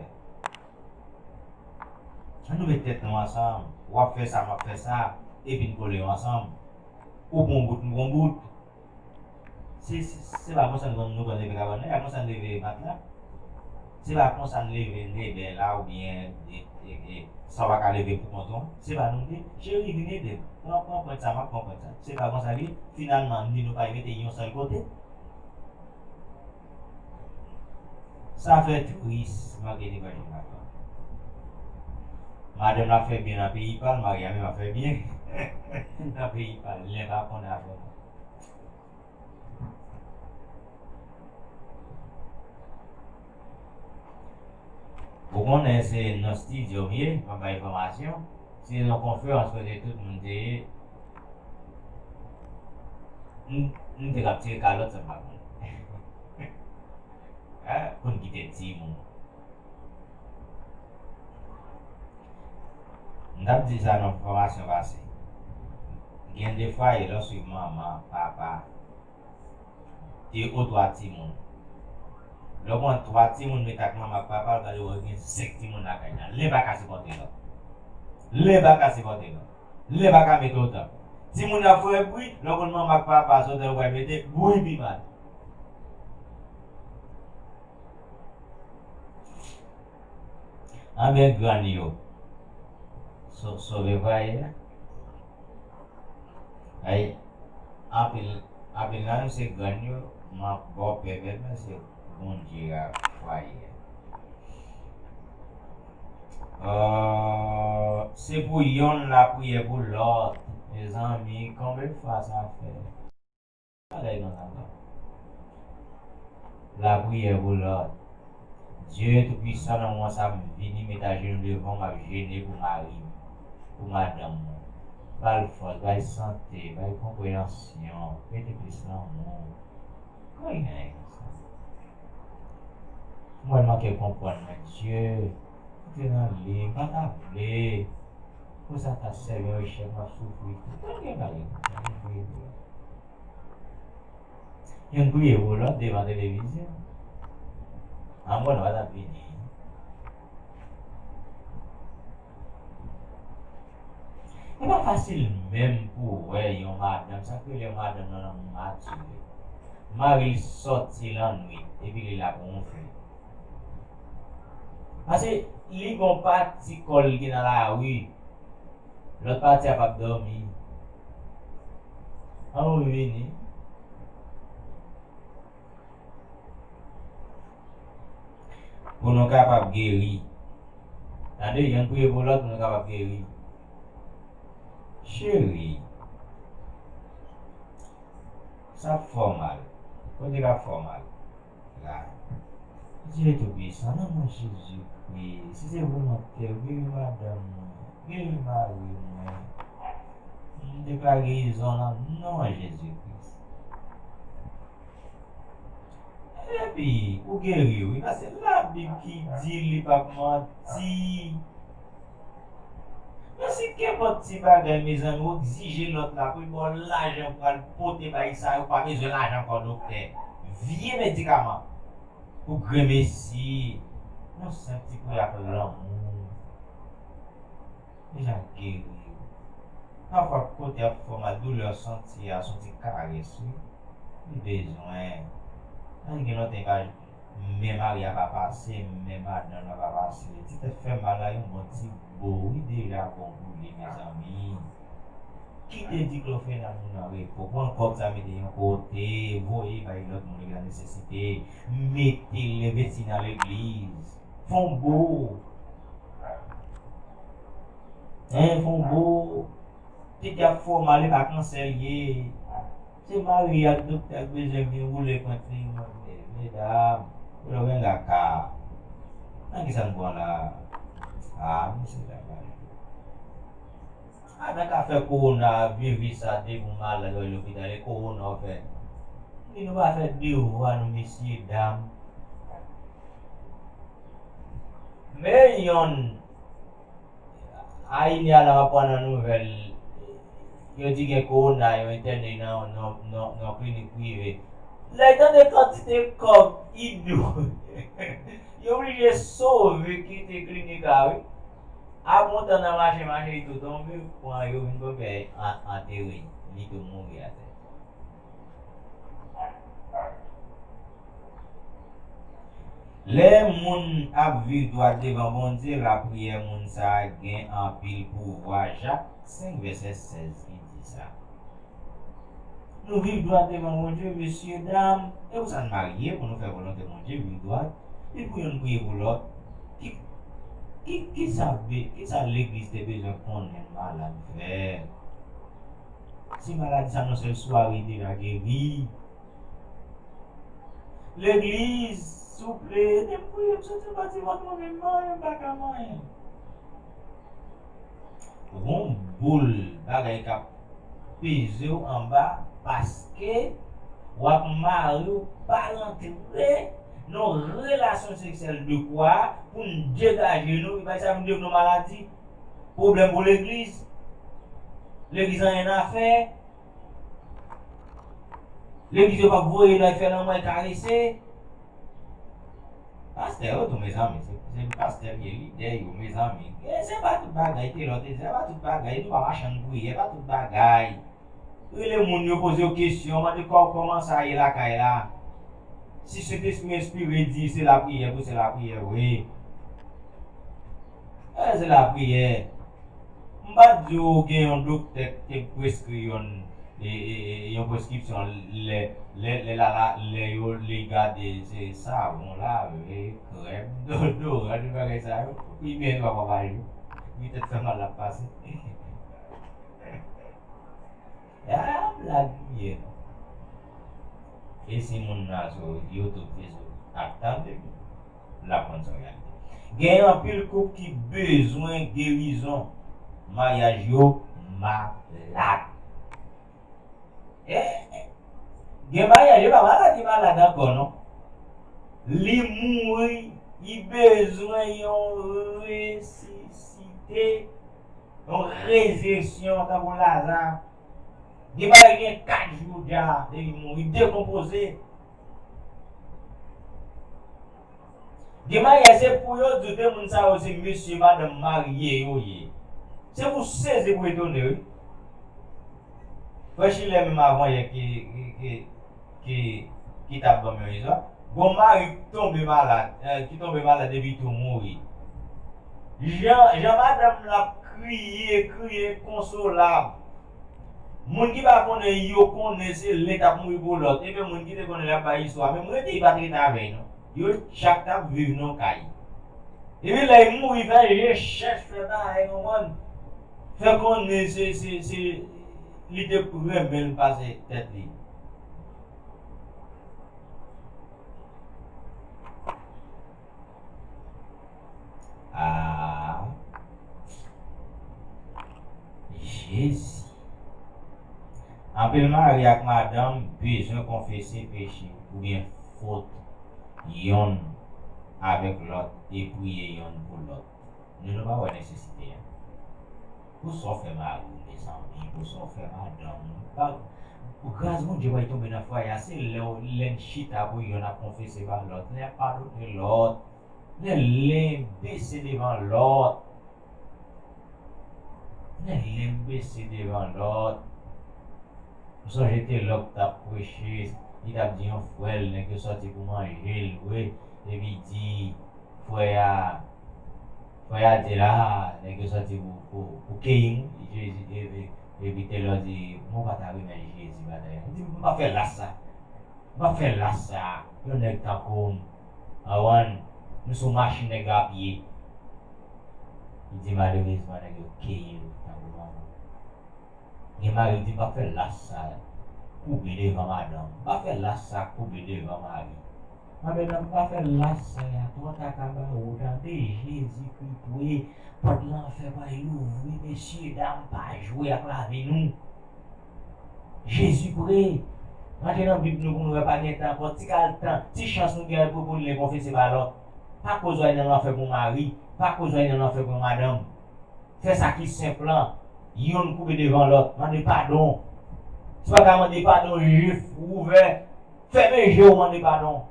Ann nou met tèt nou ansanm. W ap fè sa, m ap fè sa, epi n kole yo ansanm. Ou pran yon bout, m pran yon bout. Se, se, se pa konsa nou konn, nou konn leve kabann nan, e pa konsa n leve matla. Se pa konsa n leve, n leve la oubyen e, e, e, sa w pa ka leve pou kont ou. Se pa nou ki di, cheri, vin ede m. Pran, pran pwent sa, m ap pran pwent sa. Se pa konsa li ye. Finalman, ni nou pa mete yon sèl kote. Sa fè tris, manke de bèl madanm. Madanm la fè byen nan peyi pa l, Maria menm ap fè byen nan peyi pa l. Lè pa konn avè mwen. Ou konnen se nan estidyo m ye, m ap bay fòmasyon. Se nan konferans kote tout moun te ye. M, m te k ap tire kalòt, sa m pa konn. Ah, konn kite timoun. M t ap di sa nan fòmasyon pase. Gen de fwaye, lòske manman, papa, e o twa timoun. Lè w pran twa timoun met ak manman ak papa, w gade w gen senk timoun lakay la. Len pa ka sipòte lòt. Len pa ka sipòte lòt. Len pa ka mete otan. Timoun ap fè bri, lè w konn manman ak papa, se otan yo pral mete bri pi mal. Anben grann yo so-, sove fwaye a. Ay, anpil, anpil nan nou se grann yo, m ap ba w pèpèt, men se Bondye a fwaye a. Euh, se pou yonn lapriyè pou lòt. Mezanmi, konbyen fwa sa fè? Bagay konsa non. Lapriyè pou lòt. Dye Toupisan, nan moman sa, m vini met ajenou devan w, m ap jene pou mari m, pou madanm mwen. Ba l fòs, ba l sante, ba l konpreyansyon, mete plis lanmou. Kòman l genyen konsa? Mwen manke konprann, men Dye, kote nan li, m pa ta vle. Pou sa ta sèvi yon echèk, m ap soufri. Kòman gen bagay konsa? Yon priye pou lòt devan televizyon. An bon, nou pa t ap vini. E pa fasil menm pou w wè yon madanm, sa k rele yon madanm nan lanmou matire. Mari l sòti lannwit, epi li la pou yon fè. Paske li gon pati kò l ki nan lari, lòt pati a p ap dòmi. An nou vini. Pou nou kapab geri. Tande, yonn priye pou lòt, pou nou kapab geri. Cheri, sa ap fè w mal. Kote k ap fè w mal? La. Dye Toupisan, nan non Jezikri, si se volonte w, geri madanm mwen, geri mari mwen. M deklare gerizon nan non Jezikri. Epi, ou geri, wi, paske Labib ki di li p ap manti. Men si Kenpòt ti bagay, mezanmi, ou egzije lòt la pou l ba w lajan pou al pote bay sa, ou pa bezwen lajan ankò, doktè. Vye medikaman pou gremesi, yon senp ti priyè ak lanmou. Deja geri. Pafwa, kote ap fè w mal, doulè w santi a, se yon ti karès, wi. Li bezwen. Ann gen lontan li pa, men mari a pa pase, men madanm nan pa pase. Ti tèt fè mal la, yon bon ti bo, wi, deja bon pou li, mezanmi. Kite diklofenag nou nan repo. Pran kòb sa, mete yon kote, voye bay lòt moun ki nan nesesite. Mete l envesti nan legliz. Fè yon bo. Hein, fè yon bo. Tèt ap fè w mal, e pa kansè l ye. Se mari ak doktè k bezwen vin woule pwent li. Medam, ou lè w gen gaka. Nan ki sa n pran la? Ah, mesye, travay. Avèk afè kowona, vye vi sa, depi w malad, w al lopital, e kowona w fè. Ni nou pa fè devwa nou, mesye dam. Men yonn, ayinè a la, m ap pran nan nouvèl, yo di gen kowona, yo entène nan, nan, nan, nan klinik prive. Lè y tande kantite kòb, idou, yo oblije sove kite klinik la, wi. Ap montan nan mache, mache, li tou tonbe, pran yo vin pran pè an-, antere, li tou mouri atè. Lè moun ap viv dwat devan Bondye, lapriyè moun sa a gen anpil pouvwa. Jak senk vèsè sèz ki di sa. Nou viv dwat devan Bondye, mesye, dam. E pou sa n marye, pou nou fè volonte Bondye, viv dwat. E pou yonn priye pou lòt. Ki, ki, ki sa be-, ki sa legliz te bezwen konnen malad fè? Si maladi sa nan sèl sware deja geri. Legliz, souple, ede m priye, m santi m pa ti vant mwen menm, manyen, m pa ka manyen. Ou gon boul bagay k ap peze w anba, paske w ap mare w pa rantre nan relasyon seksyèl de kwa pou n degaje nou, e bay sa vin devni yon maladi. Pwoblèm pou legliz. Legliz anyen nan fè. Legliz yo p ap voye nan fè lanmò e karese. Pastè yo tou, mezanmi, se, se pastè yo, lidè yo, mezanmi. E se pa tout bagay, te lòt, se pa tout bagay, nou pa machann priyè, pa tout bagay. Rele moun yo, poze yo kesyon, mande kò-, kòman sa ye lakay la. Si Sentespri enspire di se lapriyè pou se lapriyè vre. E se lapriyè. M pa t di w gen yon doktè k te preskri yon, e, e, e, yon preskripsyon lè, lè, lè la, la, lè yo, li gade se savon lave, krèm, deodoran, tout bagay sa yo. Wi, byen twa fwa pa jou. Wi, tèt fè mal l ap pase. Ah, blag m ye non. E si moun nan sou YouTube, Facebook, ap tande, l ap konn sa w gade. Gen anpil koup ki bezwen gerizon. Maryaj yo malad. Eh, eh. Gen maryaj, e pa malad, li malad ankò, non. Li mouri, li bezwen yon resisite, yon rezireksyon, tankou Laza. Gen maryaj gen kat jou deja, depi mouri, dekonpoze. Gen maryaj, se pou yo di w de moun sa yo se mesye madanm marye yo ye. Se pou sezi, pou etone, wi. Frè Chilè menm avanyè ki, ki, ki, ki, ki t ap ban m yon egzanp. Gon mari k tonbe malad, eh, ki tonbe malad epi tou mouri. Jan, jan madanm l ap kriye, kriye enkonsolab. Moun ki pa konnen, yo konnen se len t ap mouri pou lòt. Ebyen, moun ki te konnen l ap bay istwa, menm rete, li pa t rete avè l, non. Yo chak t ap viv nan kay. Epi lè l mouri, fè je chèch, fè bagay, konprann? Fè konnen se, se, se, li te renmen l pase tèt li. Ah, Jezi. Anpil mari ak madanm bezwen konfese peche oubyen fot yonn avèk lòt e priye yonn pou lòt. Nou, nou pa wè nesesite a. Pou sa w fè mari w, mezanmi, pou sa w fè madanm ou. Pa, pou gras Bondye pa tonbe nan fwaye a, se lè w, lè n chita pou yonn ap konfese ba lòt, lè y ap padone lòt, lè len bese devan lòt, lè len bese devan lòt. M sonje te lòk t ap preche, li t ap di yon frè l, nèg yo sòti pou manje l vre, epi di, frè a, frè a te la, nèg yo sòti pou, pou, pou keyi m, Jezi, e, e, epi Telor di, mwen pa ta remèt Jezi batay la. Li di, m pa fè las sa. M pa fè las sa. Yon nèg tankou m, awann, m sou machin nèg yo ap ye. Li di, malerezman, nèg yo keyi l tankou manman. Gen mari ki di, m pa fè las sa koube devan madanm. M pa fè las sa koube devan mari. Madanm nan pa fè las sa a, twò ta ka ba ou, tande Jezi Kri pre, pòt lanfè pral louvri, mesye dam pa jwe ak lavi nou. Jezi pre. Rantre nan Bib nou pou nou wè pa gen tan ankò, ti kal tan, ti chans nou gen pou, pou nou konfese ba lòt. Pa koz w al nan lanfè pou mari, pa koz w al nan lanfè pou madanm. Fè sa ki senp lan. Yonn koube devan lòt. Mande padon. Si w pa ka mande padon, je w ouvè. Fèmen je w, mande padon.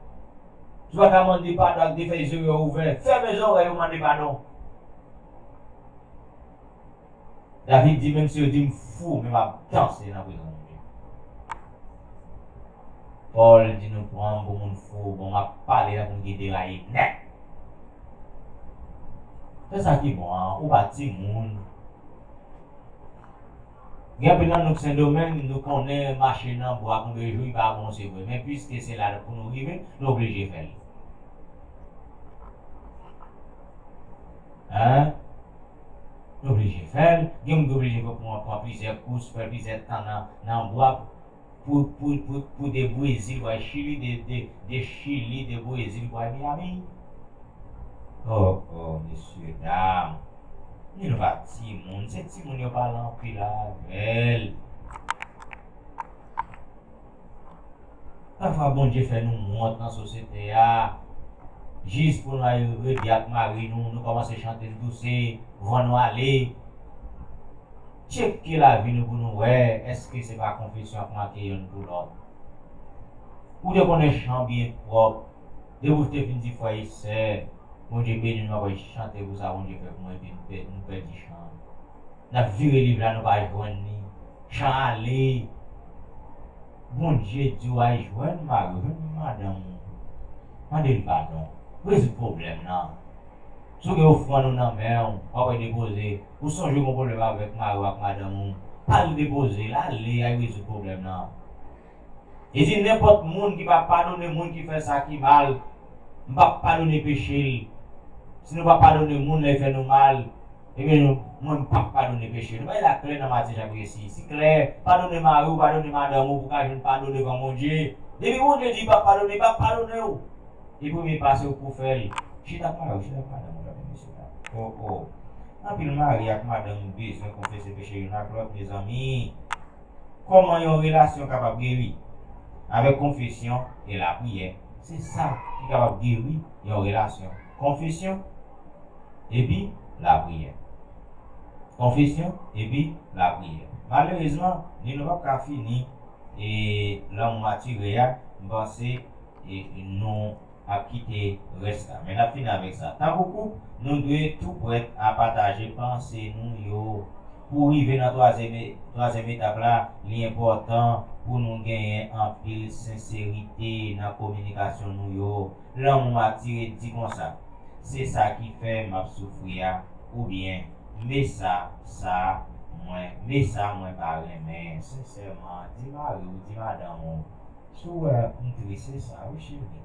Si w pa ka mande padon ak de fèy zye w ouvè, fèmen zòrèy ou, mande padon. David di, menm si yo di m fou, men m ap danse nan prezans Bondye. Pòl di nou pran m pou moun fou, bon, m ap pale tankou m gen deraye nèt. Fè sa ki bon an, ou pa timoun. Gen anpil nan nou k Sendomeng, nou konnen mache nan bwa konbyen jou li pa bon, se vre. Men piske se la pou nou rive, nou oblije fè l. Hein? Nou oblije fè l. Gen moun ki oblije pran, pran plizyè kous, fè plizyè tan nan, nan bwa pou, pou, pou, pou, pou de Brezil pou al Chili, de, de, de Chili, de Brezil pou al Miami. Oh, oh, mesye, dam. Ni nou pa timoun, se timoun yo pale anpil avè l. Pafwa Bondye fè nou wont nan sosyete a. Jis pou nou al redi ak mari nou, nou kòmanse chante n touse, van nou ale. Tcheke lavi nou pou nou wè, èske se pa konfesyon ap make yonn pou lòt? Ou te konnen chan byen pwòp, depi w te fin di frè e sè, Bondye beni nou, apre chante pou sa Bondye fè pou mwen, epi nou pè-, nou pèdi chan. N ap vire liv la, nou pa jwenn li. Chan ale. Bondye di w al jwenn mari w, jwenn madanm ou. Mande l padon. Rezoud pwoblèm nan. Si w gen ofrann ou nan men w, w ap al depoze. Ou sonje w gen pwoblèm avèk mari w ak madanm ou, al depoze l, ale, al rezoud pwoblèm nan. Li di, nenpòt moun ki pa padone moun ki fè sa ki mal, m p ap padone peche l. Si nou pa padone moun lè l fè nou mal, ebyen, nou, mwen, m p ap padone peche l. Nou bay la klè nan maten jan presi. Si klè, padone mari w, padone madanm ou, pou w ka jwenn padon devan Bondye. Depi Bondye di l p ap padone, l p ap padone w. E premye pa se ou k pou fè l. Chita ak mari w, chita ak madanm ou, tande mesye dam. Oh, oh. Anpil mari ak madanm bezwen konfese peche youn ak lòt, mezanmi. Kòman yon relasyon kapab geri? Avèk konfesyon e lapriyè. Se sa ki kapab geri yon relasyon. Konfesyon epi lapriyè. Konfesyon epi lapriyè. Malerezman, ni nou p ap ka fini, e lanmou matire a, m panse, e nou ap kite rès la. Men n ap fini avèk sa. Tankou koup, nou dwe tou prèt a pataje panse nou yo. Pou rive nan twazyèm e-, twazyèm etap la, li enpòtan pou nou genyen anpil senserite nan kominikasyon nou yo. Lanmou matire di konsa, se sa ki fè m ap soufri a, oubyen, me sa, sa, mwen, me sa mwen pa renmen. Sensèman, di mari w, di madanm ou, si w wè m tris, se sa wi, cheri.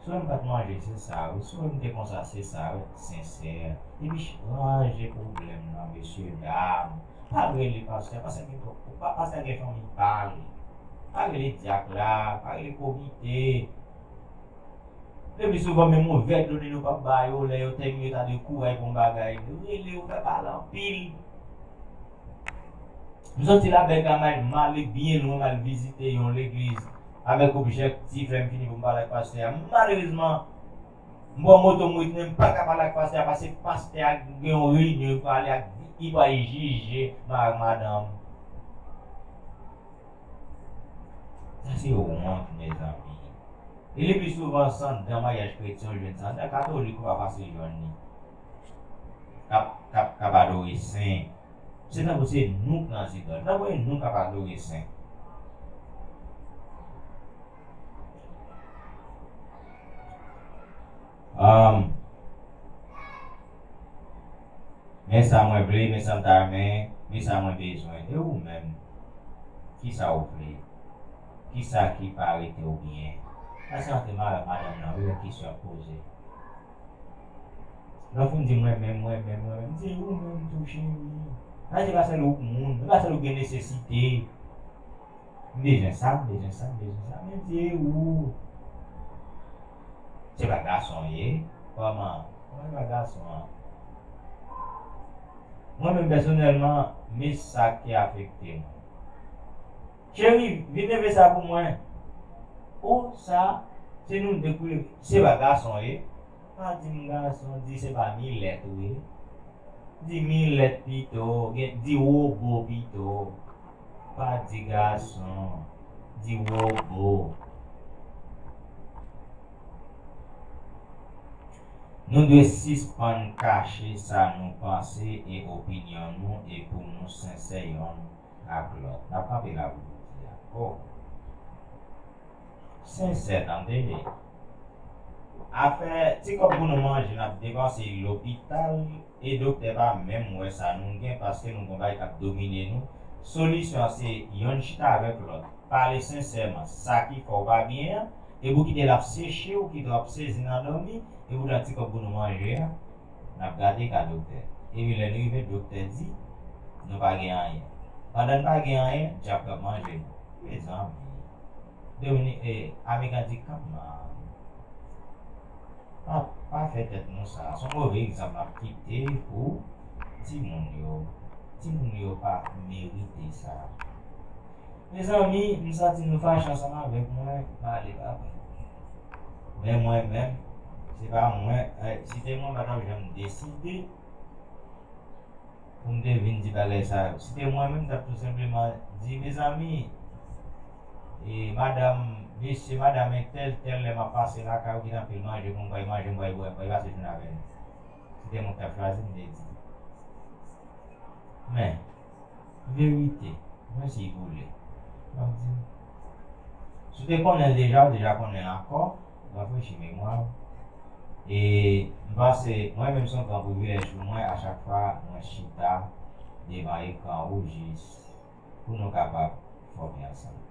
Si w wè m pa t manje, se sa wi. Si w wè m te konsa, se sa wi. Sensè. Epi ch-, ranje pwoblèm nan, mesye dam. Pa rele pastè, pastè gen twòp, pa, pastè gen fanmi pa l. Pa rele dyak la, pa rele komite. Lepi souvan, menm yon vè dlo nou p ap ba yo, lè yo tèmine, yo ta dwe kouri al pran yon bagay. Rele yo, fè pale anpil. M soti Labèk la, m al, m ale byen lwen, m al vizite yon legliz avèk objektif, lè m fini pou m pale ak pastè a. Malerezman, m pran moto m retounen, m pa ka pale ak pastè a, paske pastè a gen yon reyinyon, li prale ak Li pral jije mari ak madanm. Sa se wont, mezanmi. E le pli souvan, se anndan maryaj kretyen ou jwenn sa. Anndan katolik, ou pa fasil jwenn li. K ap, k ap, k ap adore sen. Se tankou se nou k nan zidòl. Tankou e nou k ap adore sen. Um, men sa mwen vle, men sa m ta renmen, men sa mwen bezwen. E ou menm? Kisa ou vle? Kisa ki pa rete w byen? Sa se ant mari ak madanm nan, wi, yon kesyon ap poze. Lè w fin di mwen menm, mwen menm, mwen menm, di ou menm tou, cheri. Sa se pa sèl ou k moun, se pa sèl ou k gen nesesite. M bezwen sa, m bezwen sa, m bezwen sa. Men di ou. Se pa gason ye. Kòman? Kòman se pa gason an? Mwen menm pèsonèlman, men sa ki afekte mwen. Cheri, vin leve sa pou mwen. Ou sa, se nou de pou leve. Se pa gason ye. Pa di m gason, di se pa milèt ou ye. Di milèt pito, gen, di wobo pito. Pa di gason, di wobo. Nou dwe sispann kache sa nou panse e opinyon nou e pou nou sensè yonn ak lòt. N ap kanpe la pou jodi a. Oh. Sensè, tande. Afè ti kòb pou nou manje, n ap depanse lopital e doktè pa menm wè sa nou gen paske nou gen bagay k ap domine nou. Solisyon an se yonn chita avèk lòt, pale sensèman sa ki fè w pa byen an, epi w kite l ap seche w, kite w ap sezi nan dòmi, epi w nan ti kòb pou nou manje a, n ap gade ka doktè. Epi lè nou rive, doktè di, nou pa gen anyen. Pandan n pa gen anyen, dyab k ap manje nou. Mezanmi. Domini-, e, Ameriken di, come on. Pa, pa fè tèt nou sa. Se yon move egzanp n ap kite pou timoun yo. Timoun yo pa merite sa. Mezanmi, m santi nou fache ansanm avèk mwen, m ale, papa. Men mwen menm, se pa mwen, e, si te mwen, m pa t ap janm deside pou m te vin di bagay sa yo. Si te mwen menm, m t ap tou senpleman di, mezanmi, e, madanm, mesye, madanm entèl, tèl lè m ap pase lakay ou, gen anpil manje pou m pral manje, m pral bwè, m pral pase jounen avè nou. Si te mwen k t ap chwazi, m te di. Men, verite, mwen si boule. M ap di, si w te konnen l deja, ou deja konnen l ankò, rafrechi memwa w. E m panse, mwen menm, se yon gran privilèj pou mwen, a chak fwa mwen chita devan ekran ou jis pou nou kapab fòme ansanm.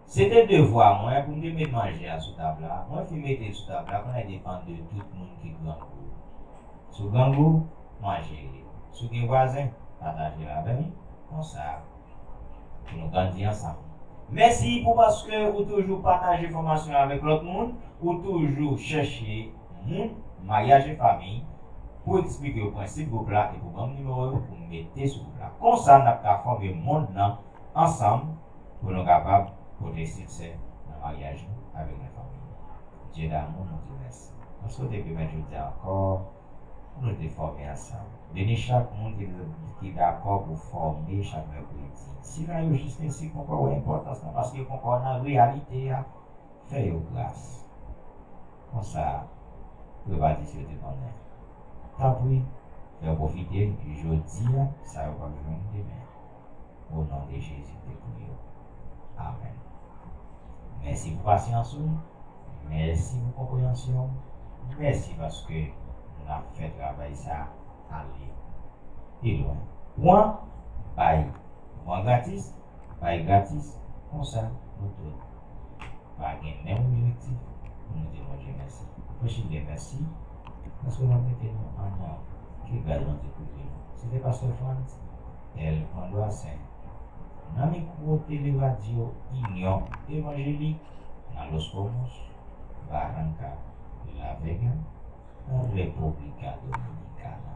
Se te devwa mwen pou m te met manje a sou tab la. Mwen fin mete l sou tab la, kounye a depann de tout moun ki grangou. Si w grangou, manje li. Si w gen vwazen, pataje l avè l. Konsa, pou nou grandi ansanm. Mèsi pou paske ou toujou pataje enfòmasyon avèk lòt moun, ou toujou chèche moun, maryaj e fanmi, pou eksplike yo prensip gwoup la e pou ban m nimewo yo pou m mete sou gwoup la. Konsa, n ap ka fòme mond lan ansanm pou nou kapab pote siksè nan maryaj nou avèk nan fanmi nou. Dye damou, nou di mèsi. Paske w te pèmèt jodi a ankò, nou te fòme ansanm. Beni chak moun ki, ki dakò pou fòme chak mèkredi. Sila yo jis gen si poko wè enpòtans lan, paske yo poko nan reyalite a, fè yo gras. Konsa, pou yo pa di si yo te konnen. Tanpri, fè yo pwofite jodi a, sa yo p ap jwenn demen. O non de Jezi, m te priye w. Amèn. Mèsi pou pasyans ou. Mèsi pou konpreyansyon w. Mèsi paske n ap fè travay sa ale pi lwen. Pran, bay. Pran gratis, bay gratis. Konsa, nou tout pa gen menm objektif pou nou di Bondye mèsi. Fò Chilyen, mèsi, paske w ap mete nou anndan. Ke gras Bondye kouvri nou. Se te pastè Frantz L. Pandwasen nan mikwo Teleradyo Inyon Evanjelik nan Los Komos, Barranca, La Vega, República Dominicana.